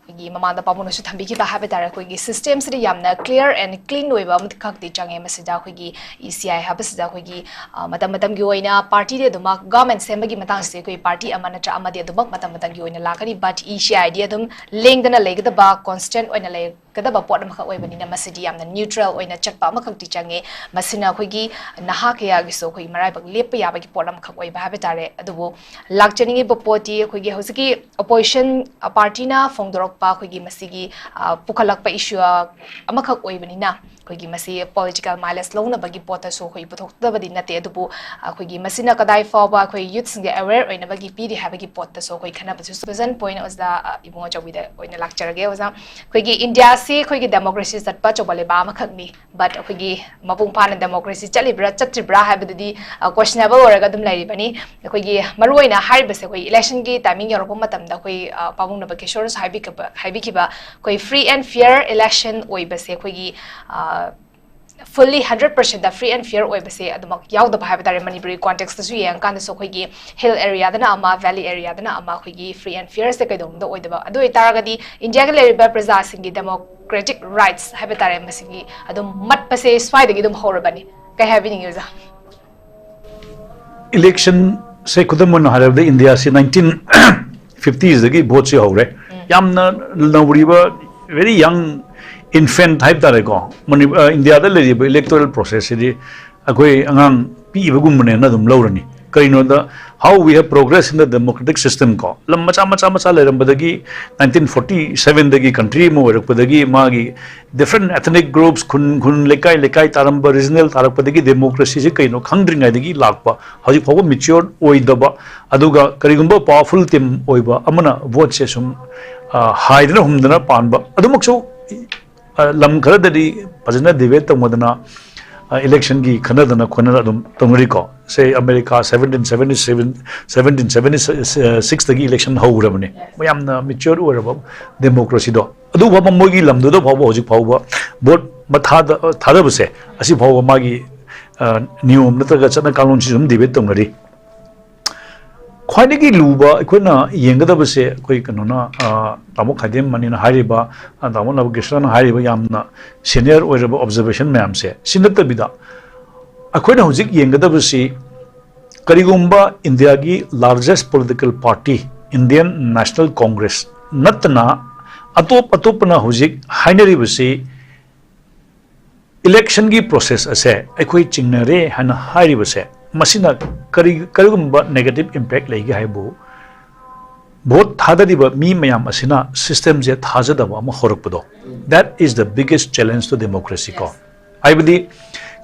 ꯑꯩꯈꯣꯏꯒꯤ ꯃꯃꯥꯡꯗ ꯄꯥꯕꯨꯡꯅꯁꯨ ꯊꯝꯕꯤꯈꯤꯕ ꯍꯥꯏꯕ ꯇꯥꯔꯦ, ꯑꯩꯈꯣꯏꯒꯤ ꯁꯤꯁꯇꯦꯝꯁꯤꯗꯤ ꯌꯥꯝꯅ ꯀ꯭ꯂꯤꯌꯥꯔ ꯑꯦꯟ ꯀ꯭ꯂꯤꯟ ꯑꯣꯏꯕ ꯑꯃꯈꯛꯇꯤ ꯆꯪꯉꯦ꯫ ꯃꯁꯤꯗ ꯑꯩꯈꯣꯏꯒꯤ ꯏ ꯁꯤ ꯑꯥꯏ ꯍꯥꯏꯕꯁꯤꯗ ꯑꯩꯈꯣꯏꯒꯤ ꯑ, ꯃꯇꯝ ꯃꯇꯝꯒꯤ ꯑꯣꯏꯅ ꯄꯥꯔꯇꯤꯗꯤ ꯑꯗꯨꯃꯛ, ꯒꯚꯔꯟꯃꯦꯟ ꯁꯦꯝꯕꯒꯤ ꯃꯇꯥꯡꯁꯤꯗꯤ ꯑꯩꯈꯣꯏ ꯄꯥꯔꯇꯤ ꯑꯃ ꯅꯠꯇ꯭ꯔ ꯑꯃꯗꯤ ꯑꯗꯨꯃꯛ ꯃꯇꯝ ꯃꯇꯝꯒꯤ ꯑꯣꯏꯅ ꯂꯥꯛꯀꯅꯤ꯫ ꯕꯠ ꯏ ꯁꯤ ꯑꯥꯏꯗꯤ ꯑꯗꯨꯝ ꯂꯦꯡꯗꯅ ꯂꯩꯒꯗꯕ, ꯀꯣꯟꯁꯇꯦꯟ ꯑꯣꯏꯅ ꯂꯩ ꯒꯗꯕ ꯄꯣꯠ ꯑꯃꯈꯛ ꯑꯣꯏꯕꯅꯤꯅ ꯃꯁꯤꯗꯤ ꯌꯥꯝꯅ ꯅ꯭ꯌꯨꯇ꯭ꯔꯦꯜ ꯑꯣꯏꯅ ꯆꯠꯄ ꯑꯃꯈꯛꯇꯤ ꯆꯪꯉꯦ꯫ ꯃꯁꯤꯅ ꯑꯩꯈꯣꯏꯒꯤ ꯅꯍꯥ ꯀꯌꯥꯒꯤꯁꯨ ꯑꯩꯈꯣꯏꯒꯤ ꯃꯔꯥꯏꯕꯛ ꯂꯦꯞꯄ ꯌꯥꯕꯒꯤ ꯄꯣꯠ ꯑꯃꯈꯛ ꯑꯣꯏꯕ ꯍꯥꯏꯕ ꯇꯥꯔꯦ꯫ ꯑꯗꯨꯕꯨ ꯂꯥꯛꯆꯅꯤꯡꯉꯤꯕ ꯄꯣꯠꯇꯤ ꯑꯩꯈꯣꯏꯒꯤ ꯍꯧꯖꯤꯛꯀꯤ ꯑꯣꯄꯣꯖꯤꯁꯟ ꯄꯥꯔꯇꯤꯅ ꯐꯣꯡꯗꯣꯔꯛꯄ ꯑꯩꯈꯣꯏꯒꯤ ꯃꯁꯤꯒꯤ ꯑ, ꯄꯨꯈꯠꯂꯛꯄ ꯏꯁꯨ ꯑꯃꯈꯛ ꯑꯣꯏꯕꯅꯤꯅ ꯑꯩꯈꯣꯏꯒꯤ ꯃꯁꯤ ꯄꯣꯂꯤꯇꯤꯀꯦꯜ ꯃꯥꯏꯂꯦꯖ ꯂꯧꯅꯕꯒꯤ ꯄꯣꯠꯇꯁꯨ ꯑꯩꯈꯣꯏ ꯄꯨꯊꯣꯛꯇꯕꯗꯤ ꯅꯠꯇꯦ꯫ ꯑꯗꯨꯕꯨ ꯑꯩꯈꯣꯏꯒꯤ ꯃꯁꯤꯅ ꯀꯗꯥꯏ ꯐꯥꯎꯕ ꯑꯩꯈꯣꯏ ꯌꯨꯠꯁꯤꯡꯒꯤ ꯑꯦꯋꯦꯌꯔ ꯑꯣꯏꯅꯕꯒꯤ ꯄꯤꯔꯤ ꯍꯥꯏꯕꯒꯤ ꯄꯣꯠꯇꯁꯨ ꯑꯩꯈꯣꯏ ꯈꯟꯅꯕꯁꯨ ꯁꯨꯖꯟ ꯄꯣꯏꯟ ꯑꯣꯖꯥ, ꯑ, ꯏꯕꯨꯡꯉꯣ ꯆꯧꯕꯤꯗ ꯑꯣꯏꯅ ꯂꯥꯛꯆꯔꯒꯦ꯫ ꯑꯣꯖꯥ, ꯑꯩꯈꯣꯏꯒꯤ ꯏꯟꯗꯤꯌꯥꯁꯤ ꯑꯩꯈꯣꯏꯒꯤ ꯗꯦꯃꯣꯀ꯭ꯔꯦꯁꯤ ꯆꯠꯄ ꯑꯆꯧꯕ ꯂꯩꯕꯥꯛ ꯑꯃꯈꯛꯅꯤ꯫ ꯕꯠ ꯑꯩꯈꯣꯏꯒꯤ ꯃꯄꯨꯡ ꯐꯥꯅ ꯗꯦꯃꯣꯀ꯭ꯔꯦꯁꯤ ꯆꯠꯂꯤꯕ꯭ꯔꯥ ꯆꯠꯇ꯭ꯔꯤꯕ꯭ꯔꯥ ꯍꯥꯏꯕꯗꯨꯗꯤ ꯀꯣꯏꯁꯅꯦꯕꯜ ꯑꯣꯏꯔꯒ ꯑꯗꯨꯝ ꯂꯩꯔꯤꯕꯅꯤ꯫ ꯑꯩꯈꯣꯏꯒꯤ ꯃꯔꯨꯑꯣꯏꯅ ꯍꯥꯏꯔꯤꯕꯁꯦ ꯑꯩꯈꯣꯏ ꯏꯂꯦꯛꯁꯟꯒꯤ ꯇꯥꯏꯃꯤꯡ ꯌꯧꯔꯛꯄ ꯃꯇꯝꯗ ꯑꯩꯈꯣꯏ, ꯑ, ꯄꯥꯕꯨꯡꯅ ꯕꯀꯦꯁꯣꯔꯅꯁꯨ ꯍꯥꯏꯕꯤꯈꯤꯕ, ꯍꯥꯏꯕꯤꯈꯤꯕ ꯑꯩꯈꯣꯏ ꯐ꯭ꯔꯤ ꯑꯦꯟ ꯐꯤꯌꯔ ꯏꯂꯦꯛꯁꯟ ꯑꯣꯏꯕꯁꯦ ꯑꯩꯈꯣꯏꯒꯤ, uh, fully hundred percent free and fair ꯑꯣꯏꯕꯁꯦ ꯑꯗꯨꯃꯛ ꯌꯥꯎꯗꯕ ꯍꯥꯏꯕ ꯇꯥꯔꯦ꯫ ꯃꯅꯤꯄꯨꯔꯒꯤ ꯀꯣꯟꯇꯦꯛꯁꯇꯁꯨ ꯌꯦꯡꯉꯀꯥꯟꯗꯁꯨ ꯑꯩꯈꯣꯏꯒꯤ ꯍꯤꯜ ꯑꯦꯔꯤꯌꯥꯗꯅ ꯑꯃ, ꯚꯦꯂꯤ ꯑꯦꯔꯤꯌꯥꯗꯅ ꯑꯃ, ꯑꯩꯈꯣꯏꯒꯤ ꯐ꯭ꯔꯤ ꯑꯦꯟ ꯐꯤꯌꯔꯁꯦ ꯀꯩꯗꯧꯅꯨꯡꯗ ꯑꯣꯏꯗꯕ꯫ ꯑꯗꯨ ꯑꯣꯏꯇꯥꯔꯒꯗꯤ ꯏꯟꯗꯤꯌꯥꯒꯤ ꯂꯩꯔꯤꯕ ꯄ꯭ꯔꯖꯥꯁꯤꯡꯒꯤ ꯗꯦꯃꯣꯀ꯭ꯔꯦꯇꯤꯛ ꯔꯥꯏꯠꯁ ꯍꯥꯏꯕ ꯇꯥꯔꯦ, ꯃꯁꯤꯒꯤ ꯑꯗꯨꯝ ꯃꯠꯄꯁꯦ ꯁ꯭ꯋꯥꯏꯗꯒꯤ ꯑꯗꯨꯝ ꯍꯧꯔꯕꯅꯤ꯫ ꯀꯩ ꯍꯥꯏꯕꯤꯅꯤꯡꯉꯤ ꯑꯣꯖꯥ? ꯏꯂꯦꯛꯁꯟꯁꯦ ꯈꯨꯗꯝ ꯑꯣꯏꯅ ꯍꯥꯏꯔꯕꯗ ꯏꯟꯗꯤꯌꯥꯁꯤ ꯅꯥꯏꯟꯇꯤꯟ ꯐꯤꯐꯇꯤꯁꯗꯒꯤ ꯚꯣꯠꯁꯤ ꯍꯧꯔꯦ꯫ ꯌꯥꯝꯅ ꯅꯧꯔꯤꯕ, ꯚꯦꯔꯤ ꯌꯪ ꯏꯟꯐꯦꯟꯠ ꯍꯥꯏꯕ ꯇꯥꯔꯦꯀꯣ꯫ ꯃꯅꯤ-, ꯑ, ꯏꯟꯗꯤꯌꯥꯗ ꯂꯩꯔꯤꯕ ꯏꯂꯦꯛꯇꯣꯔꯦꯜ ꯄ꯭ꯔꯣꯁꯦꯁꯁꯤꯗꯤ ꯑꯩꯈꯣꯏ ꯑꯉꯥꯡ ꯄꯤꯛꯏꯕꯒꯨꯝꯕꯅꯦꯅ ꯑꯗꯨꯝ ꯂꯧꯔꯅꯤ꯫ ꯀꯔꯤꯅꯣꯗ, how we have progress in the democratic system ꯀꯣ꯫ ꯂꯝ ꯃꯆꯥ ꯃꯆꯥ ꯃꯆꯥ ꯂꯩꯔꯝꯕꯗꯒꯤ ꯅꯥꯏꯟꯇꯤꯟ ꯐꯣꯔꯇꯤ ꯁꯚꯦꯟꯗꯒꯤ ꯀꯟꯇ꯭ꯔꯤ ꯑꯃ ꯑꯣꯏꯔꯛꯄꯗꯒꯤ ꯃꯥꯒꯤ ꯗꯤꯐ꯭ꯔꯦꯟ ꯑꯦꯊꯅꯤꯛ ꯒ꯭ꯔꯨꯞꯁ, ꯈꯨꯟ ꯈꯨꯟ, ꯂꯩꯀꯥꯏ ꯂꯩꯀꯥꯏ ꯇꯥꯔꯝꯕ, ꯔꯤꯖꯅꯦꯜ ꯇꯥꯔꯛꯄꯗꯒꯤ ꯗꯦꯃꯣꯀ꯭ꯔꯦꯁꯤꯁꯦ ꯀꯩꯅꯣ ꯈꯪꯗ꯭ꯔꯤꯉꯩꯗꯒꯤ ꯂꯥꯛꯄ, ꯍꯧꯖꯤꯛ ꯐꯥꯎꯕ ꯃꯦꯆ꯭ꯌꯣꯔ ꯑꯣꯏꯗꯕ, ꯑꯗꯨꯒ ꯀꯔꯤꯒꯨꯝꯕ ꯄꯥꯋꯔꯐꯨꯜ ꯇꯤꯝ ꯑꯣꯏꯕ ꯑꯃꯅ ꯚꯣꯠꯁꯦ ꯁꯨꯝ, ꯑ, ꯍꯥꯏꯗꯅ ꯍꯨꯝꯗꯅ ꯄꯥꯟꯕ, ꯑꯗꯨꯃꯛꯁꯨ, ꯑ, ꯂꯝ ꯈꯔꯗꯗꯤ ꯐꯖꯅ ꯗꯤꯕꯦꯠ ꯇꯧꯅꯗꯅ ꯏꯂꯦꯛꯁꯟꯒꯤ ꯈꯟꯅꯗꯅ ꯈꯣꯠꯅꯗꯅ ꯑꯗꯨꯝ ꯇꯧꯅꯔꯤꯀꯣ꯫ ꯁꯦ, America seventeen seventy seven, seventeen seventy sixꯇꯒꯤ ꯏꯂꯦꯛꯁꯟ ꯍꯧꯈ꯭ꯔꯕꯅꯤ꯫ ꯃꯌꯥꯝꯅ ꯃꯦꯆ꯭ꯌꯣꯔ ꯑꯣꯏꯔꯕ ꯗꯦꯃꯣꯀ꯭ꯔꯦꯁꯤꯗꯣ, ꯑꯗꯨ ꯐꯥꯎꯕ, ꯃꯣꯏꯒꯤ ꯂꯝꯗꯨꯗ ꯐꯥꯎꯕ ꯍꯧꯖꯤꯛ ꯐꯥꯎꯕ ꯚꯣꯠ ꯃꯊꯥꯗ ꯊꯥꯗꯕꯁꯦ, ꯑꯁꯤ ꯐꯥꯎꯕ ꯃꯥꯒꯤ ꯅꯤꯌꯣꯝ ꯅꯠꯇ꯭ꯔꯒ ꯆꯠꯅ ꯀꯥꯡꯂꯣꯟꯁꯤ ꯑꯗꯨꯝ ꯗꯤꯕꯦꯠ ꯇꯧꯅꯔꯤ꯫ ꯈ꯭ꯋꯥꯏꯗꯒꯤ ꯂꯨꯕ ꯑꯩꯈꯣꯏꯅ ꯌꯦꯡꯒꯗꯕꯁꯦ, ꯑꯩꯈꯣꯏ ꯀꯩꯅꯣꯅ, ꯇꯥꯃꯣ ꯈꯥꯏꯗꯦꯝ ꯃꯅꯤꯅ ꯍꯥꯏꯔꯤꯕ, ꯇꯥꯃꯣ ꯅꯕꯀ꯭ꯔꯤꯁꯅꯅ ꯍꯥꯏꯔꯤꯕ ꯌꯥꯝꯅ ꯁꯦꯅꯤꯌꯔ ꯑꯣꯏꯔꯕ ꯑꯣꯕꯖꯔꯕꯦꯁꯟ ꯃꯌꯥꯝꯁꯦ, ꯁꯤ ꯅꯠꯇꯕꯤꯗ ꯑꯩꯈꯣꯏꯅ ꯍꯧꯖꯤꯛ ꯌꯦꯡꯒꯗꯕꯁꯤ, ꯀꯔꯤꯒꯨꯝꯕ ꯏꯟꯗꯤꯌꯥꯒꯤ largest political party, Indian National Congress ꯅꯠꯇꯅ ꯑꯇꯣꯞ ꯑꯇꯣꯞꯄꯅ ꯍꯧꯖꯤꯛ ꯍꯥꯏꯅꯔꯤꯕꯁꯤ, ꯏꯂꯦꯛꯁꯟꯒꯤ ꯄ꯭ꯔꯣꯁꯦꯁ ꯑꯁꯦ ꯑꯩꯈꯣꯏ ꯆꯤꯡꯅꯔꯦ ꯍꯥꯏꯅ ꯍꯥꯏꯔꯤꯕꯁꯦ, ꯃꯁꯤꯅ ꯀꯔꯤ, ꯀꯔꯤꯒꯨꯝꯕ ꯅꯦꯒꯦꯇꯤꯚ ꯏꯝꯄꯦꯛ ꯂꯩꯒꯦ ꯍꯥꯏꯕꯨ, ꯚꯣꯠ ꯊꯥꯗꯔꯤꯕ ꯃꯤ ꯃꯌꯥꯝ ꯑꯁꯤꯅ ꯁꯤꯁꯇꯦꯝꯁꯦ ꯊꯥꯖꯗꯕ ꯑꯃ ꯍꯧꯔꯛꯄꯗꯣ, that is the biggest challenge to democracy ꯀꯣ꯫ ꯍꯥꯏꯕꯗꯤ,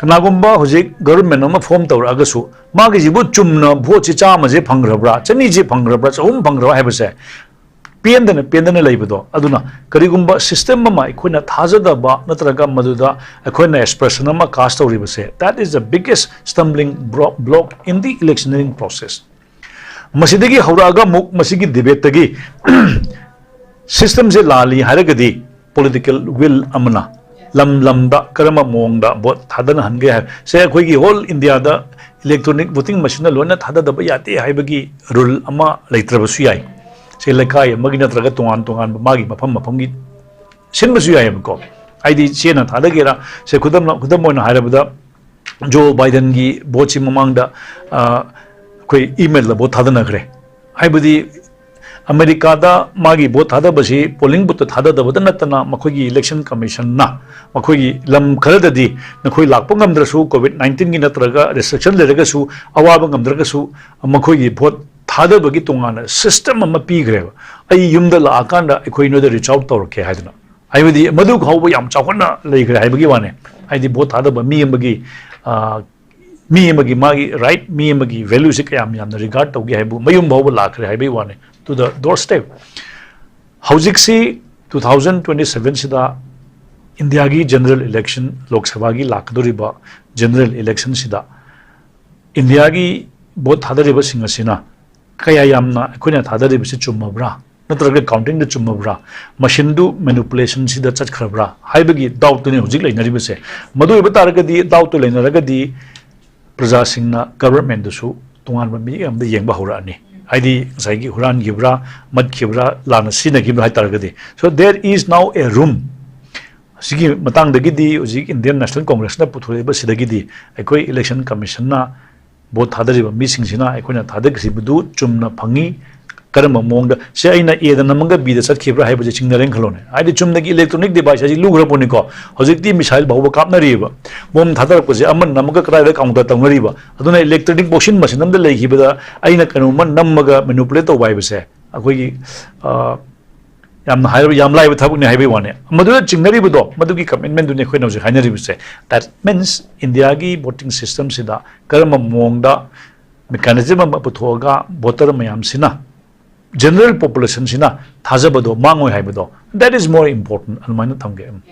ꯀꯅꯥꯒꯨꯝꯕ ꯍꯧꯖꯤꯛ ꯒꯕꯔꯟꯃꯦꯟ ꯑꯃ ꯐꯣꯝ ꯇꯧꯔꯛꯑꯒꯁꯨ, ꯃꯥꯒꯤꯁꯤꯕꯨ ꯆꯨꯝꯅ ꯚꯣꯠꯁꯤ ꯆꯥꯝꯃꯁꯦ ꯐꯪꯈ꯭ꯔꯕ꯭ꯔꯥ, ꯆꯅꯤꯁꯦ ꯐꯪꯈ꯭ꯔꯕ꯭ꯔꯥ, ꯆꯍꯨꯝ ꯐꯪꯈ꯭ꯔꯕ꯭ꯔꯥ ꯍꯥꯏꯕꯁꯦ ꯄꯦꯟꯗꯅ, ꯄꯦꯟꯗꯅ ꯂꯩꯕꯗꯣ꯫ ꯑꯗꯨꯅ ꯀꯔꯤꯒꯨꯝꯕ ꯁꯤꯁꯇꯦꯝ ꯑꯃ ꯑꯩꯈꯣꯏꯅ ꯊꯥꯖꯗꯕ ꯅꯠꯇ꯭ꯔꯒ ꯃꯗꯨꯗ ꯑꯩꯈꯣꯏꯅ ꯑꯦꯁꯄ꯭ꯔꯦꯁꯟ ꯑꯃ ꯀꯥꯁ ꯇꯧꯔꯤꯕꯁꯦ, that is the biggest stumbling blo-, block in the electioneering process꯫ ꯃꯁꯤꯗꯒꯤ ꯍꯧꯔꯛꯑꯒ ꯑꯃꯨꯛ ꯃꯁꯤꯒꯤ ꯗꯤꯕꯦꯠꯇꯒꯤ ꯁꯤꯁꯇꯦꯝꯁꯦ ꯂꯥꯜꯂꯤ ꯍꯥꯏꯔꯒꯗꯤ, ꯄꯣꯂꯤꯇꯤꯀꯦꯜ ꯋꯤꯜ ꯑꯃꯅ ꯂꯝ ꯂꯝꯗ ꯀꯔꯝꯕ ꯃꯑꯣꯡꯗ ꯚꯣꯠ ꯊꯥꯗꯅꯍꯟꯒꯦ ꯍꯥꯏꯕꯁꯦ, ꯑꯩꯈꯣꯏꯒꯤ ꯍꯣꯜ ꯏꯟꯗꯤꯌꯥꯗ ꯏꯂꯦꯛꯇ꯭ꯔꯣꯅꯤꯛ ꯚꯣꯇꯤꯡ ꯃꯦꯁꯤꯟꯅ ꯂꯣꯏꯅ ꯊꯥꯗꯗꯕ ꯌꯥꯗꯦ ꯍꯥꯏꯕꯒꯤ ꯔꯨꯜ ꯑꯃ ꯂꯩꯇ꯭ꯔꯕꯁꯨ ꯌꯥꯏ꯫ ꯁꯤ ꯂꯩꯀꯥꯏ ꯑꯃꯒꯤ ꯅꯠꯇ꯭ꯔꯒ ꯇꯣꯉꯥꯟ ꯇꯣꯉꯥꯟꯕ ꯃꯥꯒꯤ ꯃꯐꯝ ꯃꯐꯝꯒꯤ ꯁꯤꯟꯕꯁꯨ ꯌꯥꯏꯑꯕꯀꯣ꯫ ꯍꯥꯏꯗꯤ, ꯆꯦꯅ ꯊꯥꯗꯒꯦꯔꯥ, ꯁꯦ, ꯈꯨꯗꯝ, ꯈꯨꯗꯝ ꯑꯣꯏꯅ ꯍꯥꯏꯔꯕꯗ, ꯖꯣ ꯕꯥꯏꯗꯟꯒꯤ ꯚꯣꯠꯁꯤ ꯃꯃꯥꯡꯗ, ꯑ, ꯑꯩꯈꯣꯏ ꯏꯃꯦꯜꯗ ꯚꯣꯠ ꯊꯥꯗꯅꯈ꯭ꯔꯦ꯫ ꯍꯥꯏꯕꯗꯤ, ꯑꯃꯦꯔꯤꯀꯥꯗ ꯃꯥꯒꯤ ꯚꯣꯠ ꯊꯥꯗꯕꯁꯤ ꯄꯣꯂꯤꯡ ꯕꯨꯠꯇ ꯊꯥꯗꯗꯕꯇ ꯅꯠꯇꯅ, ꯃꯈꯣꯏꯒꯤ ꯏꯂꯦꯛꯁꯟ ꯀꯃꯤꯁꯟꯅ ꯃꯈꯣꯏꯒꯤ ꯂꯝ ꯈꯔꯗꯗꯤ ꯅꯈꯣꯏ ꯂꯥꯛꯄ ꯉꯝꯗ꯭ꯔꯁꯨ, ꯀꯣꯚꯤꯗ ꯅꯥꯏꯟꯇꯤꯟꯒꯤ ꯅꯠꯇ꯭ꯔꯒ ꯔꯦꯁꯇ꯭ꯔꯤꯛꯁꯟ ꯂꯩꯔꯒꯁꯨ, ꯑꯋꯥꯕ ꯉꯝꯗ꯭ꯔꯒꯁꯨ, ꯃꯈꯣꯏꯒꯤ ꯚꯣꯠ ꯊꯥꯗꯕꯒꯤ ꯇꯣꯉꯥꯟꯅ ꯁꯤꯁꯇꯦꯝ ꯑꯃ ꯄꯤꯈ꯭ꯔꯦꯕ꯫ "ꯑꯩ ꯌꯨꯝꯗ ꯂꯥꯛꯑꯀꯥꯟꯗ ꯑꯩꯈꯣꯏ ꯅꯣꯏꯗ ꯔꯤꯆ ꯑꯥꯎꯠ ꯇꯧꯔꯛꯀꯦ" ꯍꯥꯏꯗꯅ꯫ ꯍꯥꯏꯕꯗꯤ, ꯃꯗꯨ ꯐꯥꯎꯕ ꯌꯥꯝ ꯆꯥꯎꯈꯠꯅ ꯂꯩꯈ꯭ꯔꯦ ꯍꯥꯏꯕꯒꯤ ꯋꯥꯅꯦ꯫ ꯍꯥꯏꯗꯤ, ꯚꯣꯠ ꯊꯥꯗꯕ ꯃꯤ ꯑꯃꯒꯤ, ꯑ, ꯃꯤ ꯑꯃꯒꯤ ꯃꯥꯒꯤ ꯔꯥꯏꯠ, ꯃꯤ ꯑꯃꯒꯤ ꯚꯦꯂ꯭ꯌꯨꯁꯦ ꯀꯌꯥꯝ ꯌꯥꯝꯅ ꯔꯤꯒꯥꯔꯗ ꯇꯧꯒꯦ ꯍꯥꯏꯕꯕꯨ ꯃꯌꯨꯝ ꯐꯥꯎꯕ ꯂꯥꯛꯈ꯭ꯔꯦ ꯍꯥꯏꯕꯒꯤ ꯋꯥꯅꯦ, to the doorstep꯫ ꯍꯧꯖꯤꯛꯁꯤ two thousand twenty sevenꯁꯤꯗ ꯏꯟꯗꯤꯌꯥꯒꯤ ꯖꯦꯅꯔꯦꯜ ꯏꯂꯦꯛꯁꯟ, ꯂꯣꯛ ꯁꯚꯥꯒꯤ ꯂꯥꯛꯀꯗꯧꯔꯤꯕ ꯖꯦꯅꯔꯦꯜ ꯏꯂꯦꯛꯁꯟꯁꯤꯗ ꯏꯟꯗꯤꯌꯥꯒꯤ ꯚꯣꯠ ꯊꯥꯗꯔꯤꯕꯁꯤꯡ ꯑꯁꯤꯅ ꯀꯌꯥ ꯌꯥꯝꯅ ꯑꯩꯈꯣꯏꯅ ꯊꯥꯗꯔꯤꯕꯁꯤ ꯆꯨꯝꯃꯕ꯭ꯔꯥ, ꯅꯠꯇ꯭ꯔꯒ ꯀꯥꯎꯟꯇꯤꯡꯗ ꯆꯨꯝꯃꯕ꯭ꯔꯥ, ꯃꯁꯤꯟꯗꯨ ꯃꯦꯅꯤꯄꯨꯂꯦꯁꯟꯁꯤꯗ ꯆꯠꯈ꯭ꯔꯕ꯭ꯔꯥ ꯍꯥꯏꯕꯒꯤ ꯗꯥꯎꯠꯇꯨꯅꯤ ꯍꯧꯖꯤꯛ ꯂꯩꯅꯔꯤꯕꯁꯦ꯫ ꯃꯗꯨ ꯑꯣꯏꯕ ꯇꯥꯔꯒꯗꯤ, ꯗꯥꯎꯠꯇꯨ ꯂꯩꯅꯔꯒꯗꯤ, ꯄ꯭ꯔꯖꯥꯁꯤꯡꯅ ꯒꯚꯔꯟꯃꯦꯟꯗꯨꯁꯨ ꯇꯣꯉꯥꯟꯕ ꯃꯤꯠꯌꯦꯡ ꯑꯃꯗ ꯌꯦꯡꯕ ꯍꯧꯔꯛꯑꯅꯤ꯫ ꯍꯥꯏꯗꯤ ꯉꯁꯥꯏꯒꯤ ꯍꯨꯔꯥꯟꯈꯤꯕ꯭ꯔꯥ, ꯃꯠꯈꯤꯕ꯭ꯔꯥ, ꯂꯥꯟꯅ ꯁꯤꯖꯤꯟꯅꯈꯤꯕ꯭ꯔꯥ ꯍꯥꯏ ꯇꯥꯔꯒꯗꯤ꯫ So there is now a room, ꯁꯤꯒꯤ ꯃꯇꯥꯡꯗꯒꯤꯗꯤ ꯍꯧꯖꯤꯛ ꯏꯟꯗꯤꯌꯟ ꯅꯦꯁꯅꯦꯜ ꯀꯣꯡꯒ꯭ꯔꯦꯁꯅ ꯄꯨꯊꯣꯔꯛꯏꯕ ꯁꯤꯗꯒꯤꯗꯤ ꯑꯩꯈꯣꯏ ꯏꯂꯦꯛꯁꯟ ꯀꯃꯤꯁꯟꯅ ꯚꯣꯠ ꯊꯥꯗꯔꯤꯕ ꯃꯤꯁꯤꯡꯁꯤꯅ ꯑꯩꯈꯣꯏꯅ ꯊꯥꯗꯈꯤꯕꯗꯨ ꯆꯨꯝꯅ ꯐꯪꯉꯤ, ꯀꯔꯝꯕ ꯃꯑꯣꯡꯗ, ꯁꯤ ꯑꯩꯅ ꯑꯦꯗ ꯅꯝꯃꯒ ꯕꯤꯗ ꯆꯠꯈꯤꯕ꯭ꯔꯥ ꯍꯥꯏꯕꯁꯦ ꯆꯤꯡꯅꯔꯦꯅ ꯈꯜꯂꯣꯅꯦ꯫ ꯍꯥꯏꯗꯤ ꯆꯨꯝꯅꯒꯤ ꯏꯂꯦꯛꯇ꯭ꯔꯣꯅꯤꯛ ꯗꯤꯚꯥꯏꯁ ꯍꯥꯏꯁꯤ ꯂꯨꯈ꯭ꯔ ꯄꯣꯠꯅꯤꯀꯣ꯫ ꯍꯧꯖꯤꯛꯇꯤ ꯃꯤꯁꯥꯏꯜ ꯐꯥꯎꯕ ꯀꯥꯞꯅꯔꯤꯕ, ꯕꯣꯝ ꯊꯥꯗꯔꯛꯄꯁꯦ ꯑꯃꯅ ꯅꯝꯃꯒ ꯀꯗꯥꯏꯗ ꯀꯥꯎꯟꯇꯔ ꯇꯧꯅꯔꯤꯕ꯫ ꯑꯗꯨꯅ ꯏꯂꯦꯛꯇ꯭ꯔꯣꯅꯤꯛ ꯃꯣꯁꯤꯟ ꯃꯁꯤꯟ ꯑꯃꯗ ꯂꯩꯈꯤꯕꯗ ꯑꯩꯅ ꯀꯩꯅꯣꯝꯃ ꯅꯝꯃꯒ ꯃꯦꯅꯤꯄꯨꯂꯦꯠ ꯇꯧꯕ ꯍꯥꯏꯕꯁꯦ ꯑꯩꯈꯣꯏꯒꯤ, ꯑ, ꯌꯥꯝꯅ ꯍꯥꯏꯔꯕ, ꯌꯥꯝ ꯂꯥꯏꯕ ꯊꯕꯛꯅꯤ ꯍꯥꯏꯕꯒꯤ ꯋꯥꯅꯤ꯫ ꯃꯗꯨꯗ ꯆꯤꯡꯅꯔꯤꯕꯗꯣ, ꯃꯗꯨꯒꯤ ꯀꯃꯤꯠꯃꯦꯟꯗꯨꯅꯤ ꯑꯩꯈꯣꯏꯅ ꯍꯧꯖꯤꯛ ꯍꯥꯏꯅꯔꯤꯕꯁꯦ꯫ That means ꯏꯟꯗꯤꯌꯥꯒꯤ ꯚꯣꯇꯤꯡ ꯁꯤꯁꯇꯝꯁꯤꯗ ꯀꯔꯝꯕ ꯃꯑꯣꯡꯗ ꯃꯦꯀꯥꯅꯤꯖꯝ ꯑꯃ ꯄꯨꯊꯣꯛꯑꯒ ꯚꯣꯇꯔ ꯃꯌꯥꯝꯁꯤꯅ, ꯖꯦꯅꯔꯦꯜ ꯄꯣꯄꯨꯂꯦꯁꯟꯁꯤꯅ ꯊꯥꯖꯕꯗꯣ ꯃꯥꯡꯉꯣꯏ ꯍꯥꯏꯕꯗꯣ, that is more important, ꯑꯗꯨꯃꯥꯏꯅ ꯊꯝꯒꯦ꯫ ꯎꯝ꯫